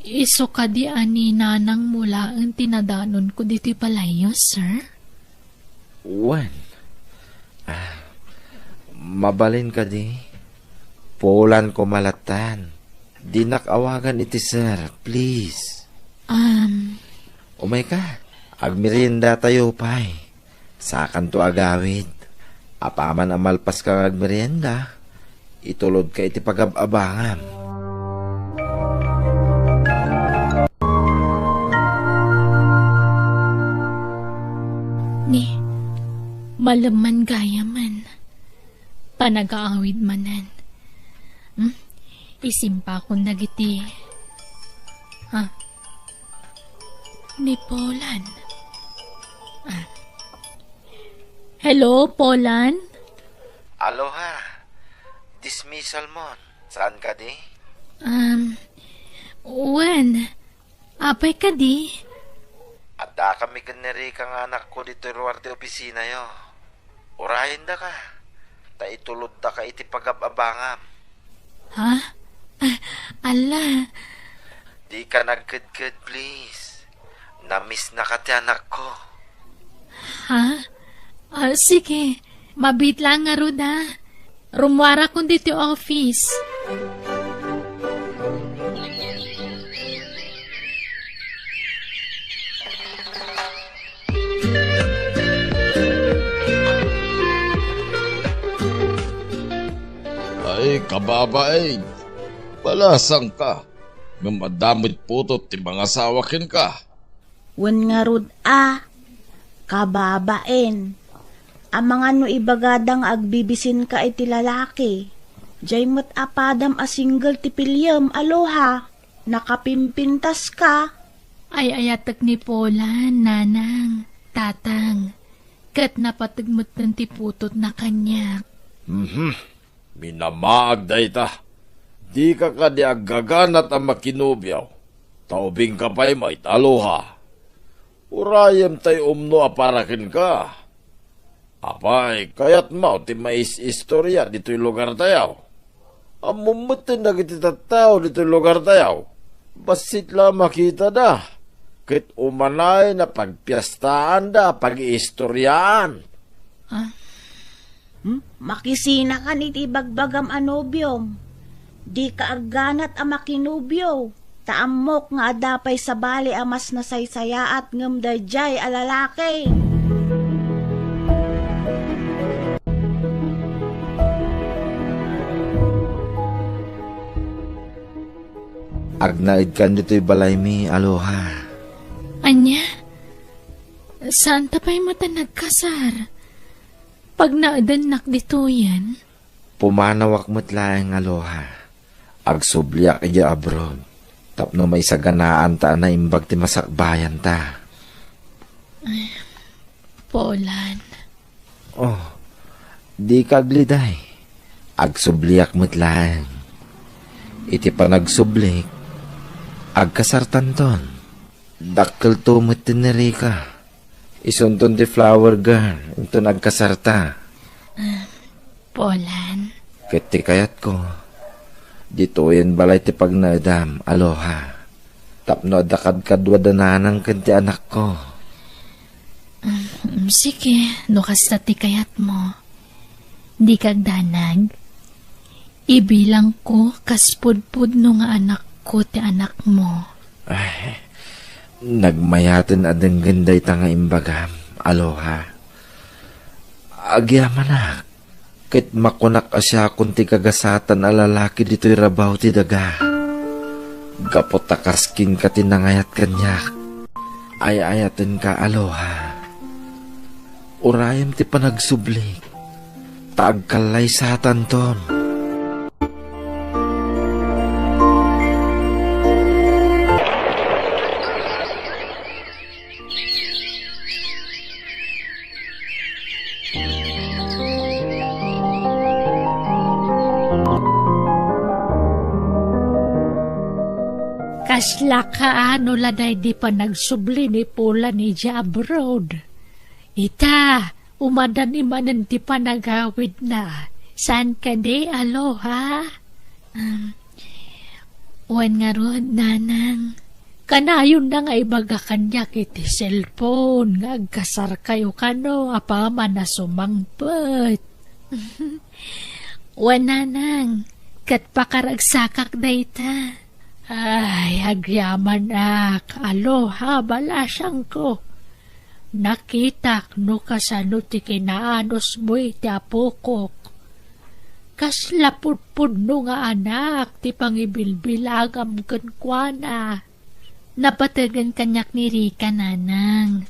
Isu kadi a ni nanangmo laeng ti nadanonko ditoy balayyo, sir? Wen. Ah, mabalin kadi? Pulan ko malatan. Dinak awagan iti sir, please. Um. Umayka, agmeriendatayo pay. Sakanto agawid. Apaman a malpaska nga agmerienda, itulodka iti pagab-abangam. Ni, malemman gayamen. Panagaawid manen. Hmm? Isimpakon dagiti. Ah. Ni Polan. Ah. Hello, Polan? Aloha. Dismissal mon. Saan kadi? Um, wen, apay kadi? Adda kami ken ni Rica nga anakko ditoy lugar ti opisinayo. Urayendaka, ta ituloddaka iti pagab-abangam. Ha? Ah, ala. Dika nagkedked, please. Namisnaka ti anakko. Ha? Ah, sige. Mabiit lang ngarud, ha? Rummuarakon ditoy office. Ay, kababain, balasangka, ngem adda met putot ti mangasawa kenka. Wen ngarud a, kababain, amangan no ibagada nga agbibisinka iti lalaki. Diay met a padam a single ti piliem, Aloha. Nakapimpintaska. Ay-ayatek ni Polan, nanang, tatang, ket napateg metten ti putotna kaniak. Mhm. Minamaag dayta. Dika kadi aggaganat a makinobio, ta ubingka pay met, Aloha. Urayem tay umno a para kenka. Apay, kayatmo ti mais-istoria ditoy lugartayo? Ammom metten dagiti tattao ditoy lugartayo. Bassit la a makitada, ket umanayen a pagpiestaanda a pag-iistoriaan. Ah. Hmm? Makisinakan iti ibagbagam a nobiom. Dika agganat a makinobio, ta ammok nga adda pay sabali a mas nasaysayaat ngem daydiay a lalaki. Agnaedkan ditoy balaymi, Aloha. Ania? Saanta pay met a nagkasar? Pagnaedennak ditoyen? Pumanawak met laeng, Aloha. Agsubliak idiay abroad tapno maisaganaanta a naimbag ti masakbayanta. Ay, Polan. Oh, dika agliday. Agsubliak met laeng. Iti panagsublik, agkasartanton. Dakkelto met ti ni Rica. Isunton ti flower girl inton agkasarta. Ah, Polan. Ket ti kayatko, ditoyen balay ti pagnaedam, Aloha. Tapno adda kadkaduada nanang ken ti anakko. Mm, sige, no kasta ti kayatmo. Dika agdanag. Ibilangko kas pudpudno nga anakko ti anakmo. Ay, nagmayaten a denggen dayta nga imbagam, Aloha. Agyamanak, ket makunak a siakon ti gagasatan a lalaki ditoy rabaw ti daga. Gapu ta kas kenka ti nangayat kaniak, ay-ayatenka, Aloha. Urayem ti panagsublik, ta agkallaysatanton. Kasla kaano la daydi panagsubli ni Polan idiay abroad? Ita, umadanim manen ti panagawidna. Saan kadi, Aloha? Um, wen ngarud, nanang, kanayonna nga ibaga kaniak iti cellphone nga agkasarkayo kano apaman a sumangpet. Wen, nanang, ket pakaragsakak dayta. Ay, agyamanak, Aloha, balasangko. Nakitak no kasano ti kinaanusmo iti apokok. Kasla pudpudno nga anak ti pangibilbilangam kenkuana. Napategen kaniak ni Rica, nanang.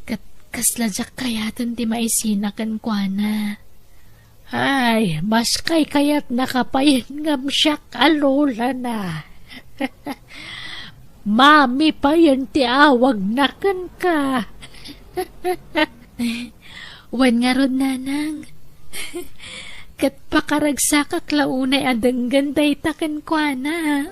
Ket kasla diak kayaten ti maisina kenkuana. Ay, mas kaykayatnaka payen ngem siak a lolana. Mami payen ti awagna kenka. Wen ngarud, nanang. Ket pakaragsakak la unay a denggen dayta kenkuana.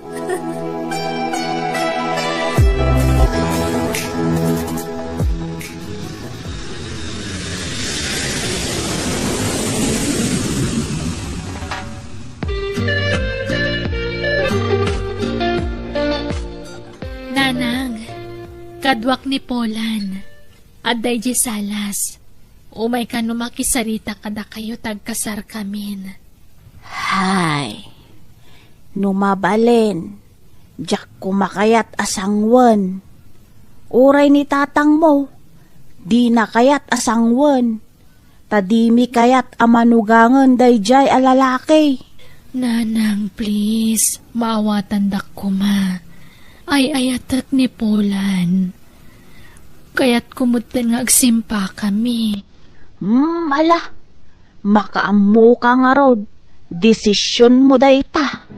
Nanang, kaduak ni Polan. Adda idiay salas. Umay kano makisarita kadakayo ta agkasarkamin. Hay, no mabalin, diak koma kayat a sanguen. Uray ni tatangmo, dina kayat a sanguen. Ta dimi kayat a manugangen daydiay a lalaki. Nanang, please, maawatandak koma. Ay-ayatek ni Polan. Kayatko metten nga agsimpakami. Hmm, ala, makaammoka ngarud. Desisionmo dayta.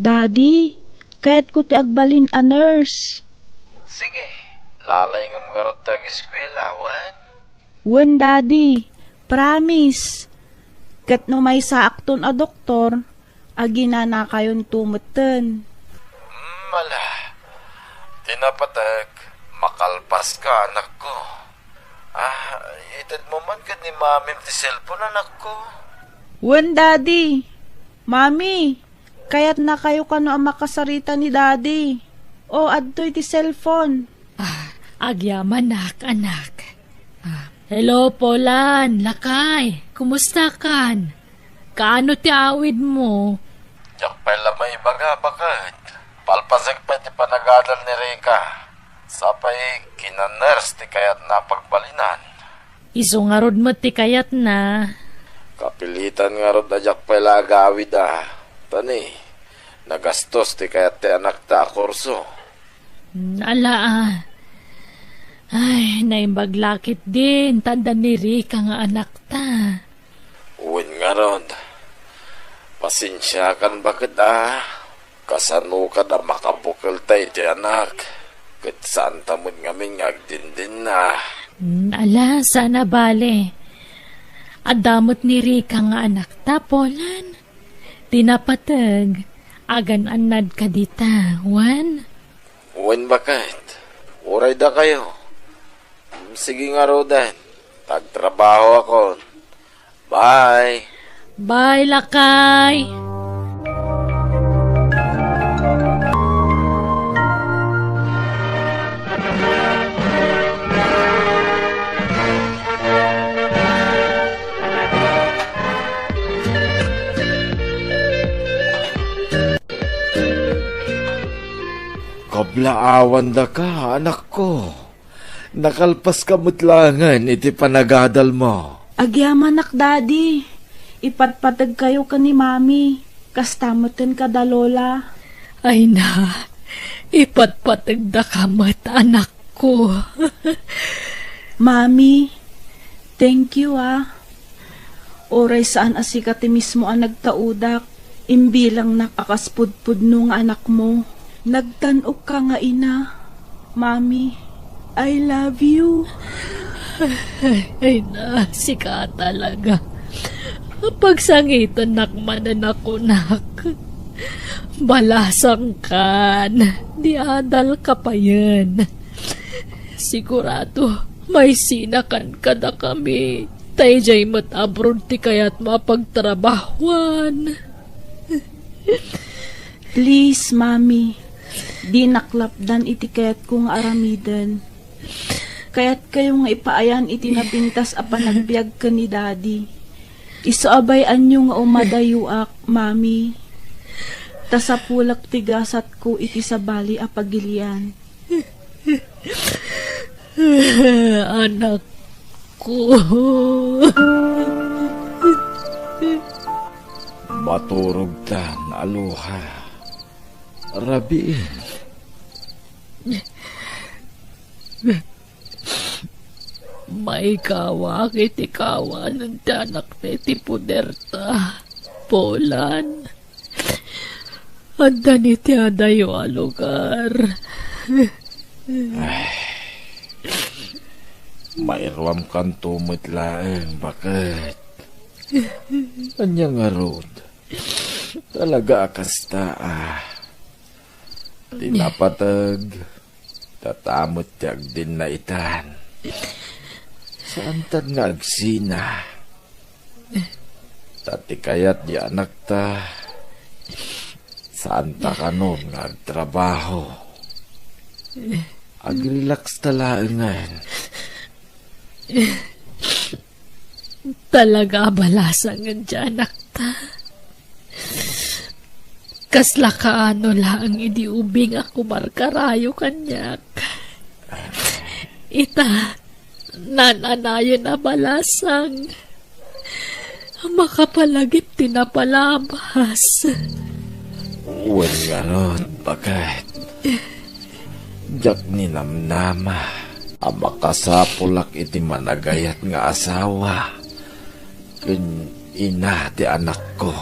Daddy, kayatko ti agbalin a nurse. Sige, lalayngem ngarud ta ageskuela, wen? Wen, Daddy. Promise. Ket no maysaakton a doktor, aginanakayonto metten. Hmm, ala. Ti napateg, makalpaska, anakko. Ah, itedmo man ket ni Mamim ti cellphone, anakko. Wen, Daddy. Mami, kayatnakayo kano a makasarita ni Daddy. O, adtoy ti cellphone. Ah, agyamanak, anak. Ah, hello, Polan, lakay. Kumustakan? Kaano ti awidmo? Diak pay la maibaga, baket. Palpasek pay ti panagadal ni Rica. Sapay, kina-nurse ti kayatna a pagbalinan. Isu ngarud met ti kayatna. Kapilitan ngarud a diak pay la agawid a. Tani, nagastos ti kayat ti anakta a kurso. Hmm, ala, ah. Ay, naimbag la ketdin ta adda ni Rica nga anakta. Wen ngarud, pasensiakan, baket, a. Kasano kad a makabukelta iti anak, ket saanta met ngamin nga agdindinna. Hmm, ala, saan a bale. Adda met ni Rica nga anakta, Polan. Ti napateg, agan-annadka dita, wen? Wen, baket. Uray dakayo. Sige ngaruden. Tagtrabahoakon. Bye. Bye, lakay. Kablaawandaka, anakko. Nakalpaska met laengen iti panagadalmo. Agyamanak, Daddy. Ipatpategkayo ken ni Mami. Kasta metten kada Lola. Ay na, ipatpategdaka met, anakko. Mami, thank you, ah. Uray saan a sika ti mismo a nagtaudak, imbilangnak a kas pudpudno nga anakmo. Nagtan-okka nga ina, Mami. I love you. Ay na, sika talaga. Pagsangitennak manen a kunak. Balasangkan, di adalka payen. Sigurado, maisinakan kadakami. Ta idiay met abroad ti kayatmo a pagtrabahoan. Please, Mami, dinak lapdan iti kayatko nga aramiden. Kayatkayo nga ipaayan iti napintas a panagbiag ken ni Daddy. Isu a bay-anyo nga umadayuak, Mami. Ta sapulak ti gasatko iti sabali a pagilian. Anakko. Maturogtan, Aloha. Rabiin. Maikawak iti kawanen ti anakta iti poderta. Polan, adda ni ti adayo a lugar. Mairuamkanto met laeng, baket. Ania ngarud? Talaga a kasta a. Ti napateg, tatamet ti agdinna itan. Saantan nga agsina. Ta ti kayat di anakta, saanta kanon nga agtrabaho. Agrilaks ta laengen. Talaga a balasangen ti anakta. Kasla kaano laeng idi ubing a kumarkarayo kaniak. Ita, naan-anayen a balasang. Makapalagip ti napalabas. Wen ngarud, baket. Diak ninamnama a makasapulak iti managayat nga asawa ken ina ti anakko.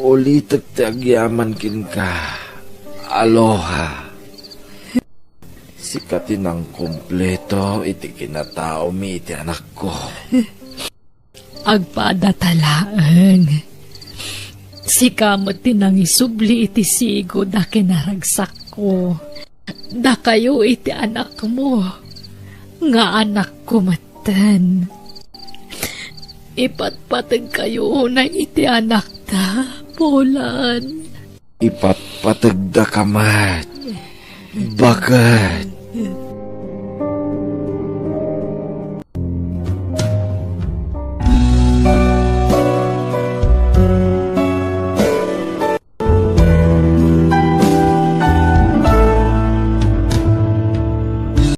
Ulitek ti agyaman kenka, Aloha. Sika ti nangkumpleto iti kinataomi iti anakko. Agpadata laeng. Sika met ti nangisubli iti sigud a kinaragsakko. Dakayo iti anakmo, nga anakko metten. Ipatpategkayo unay iti anakta, Polan. Ipatpategdaka met, baket.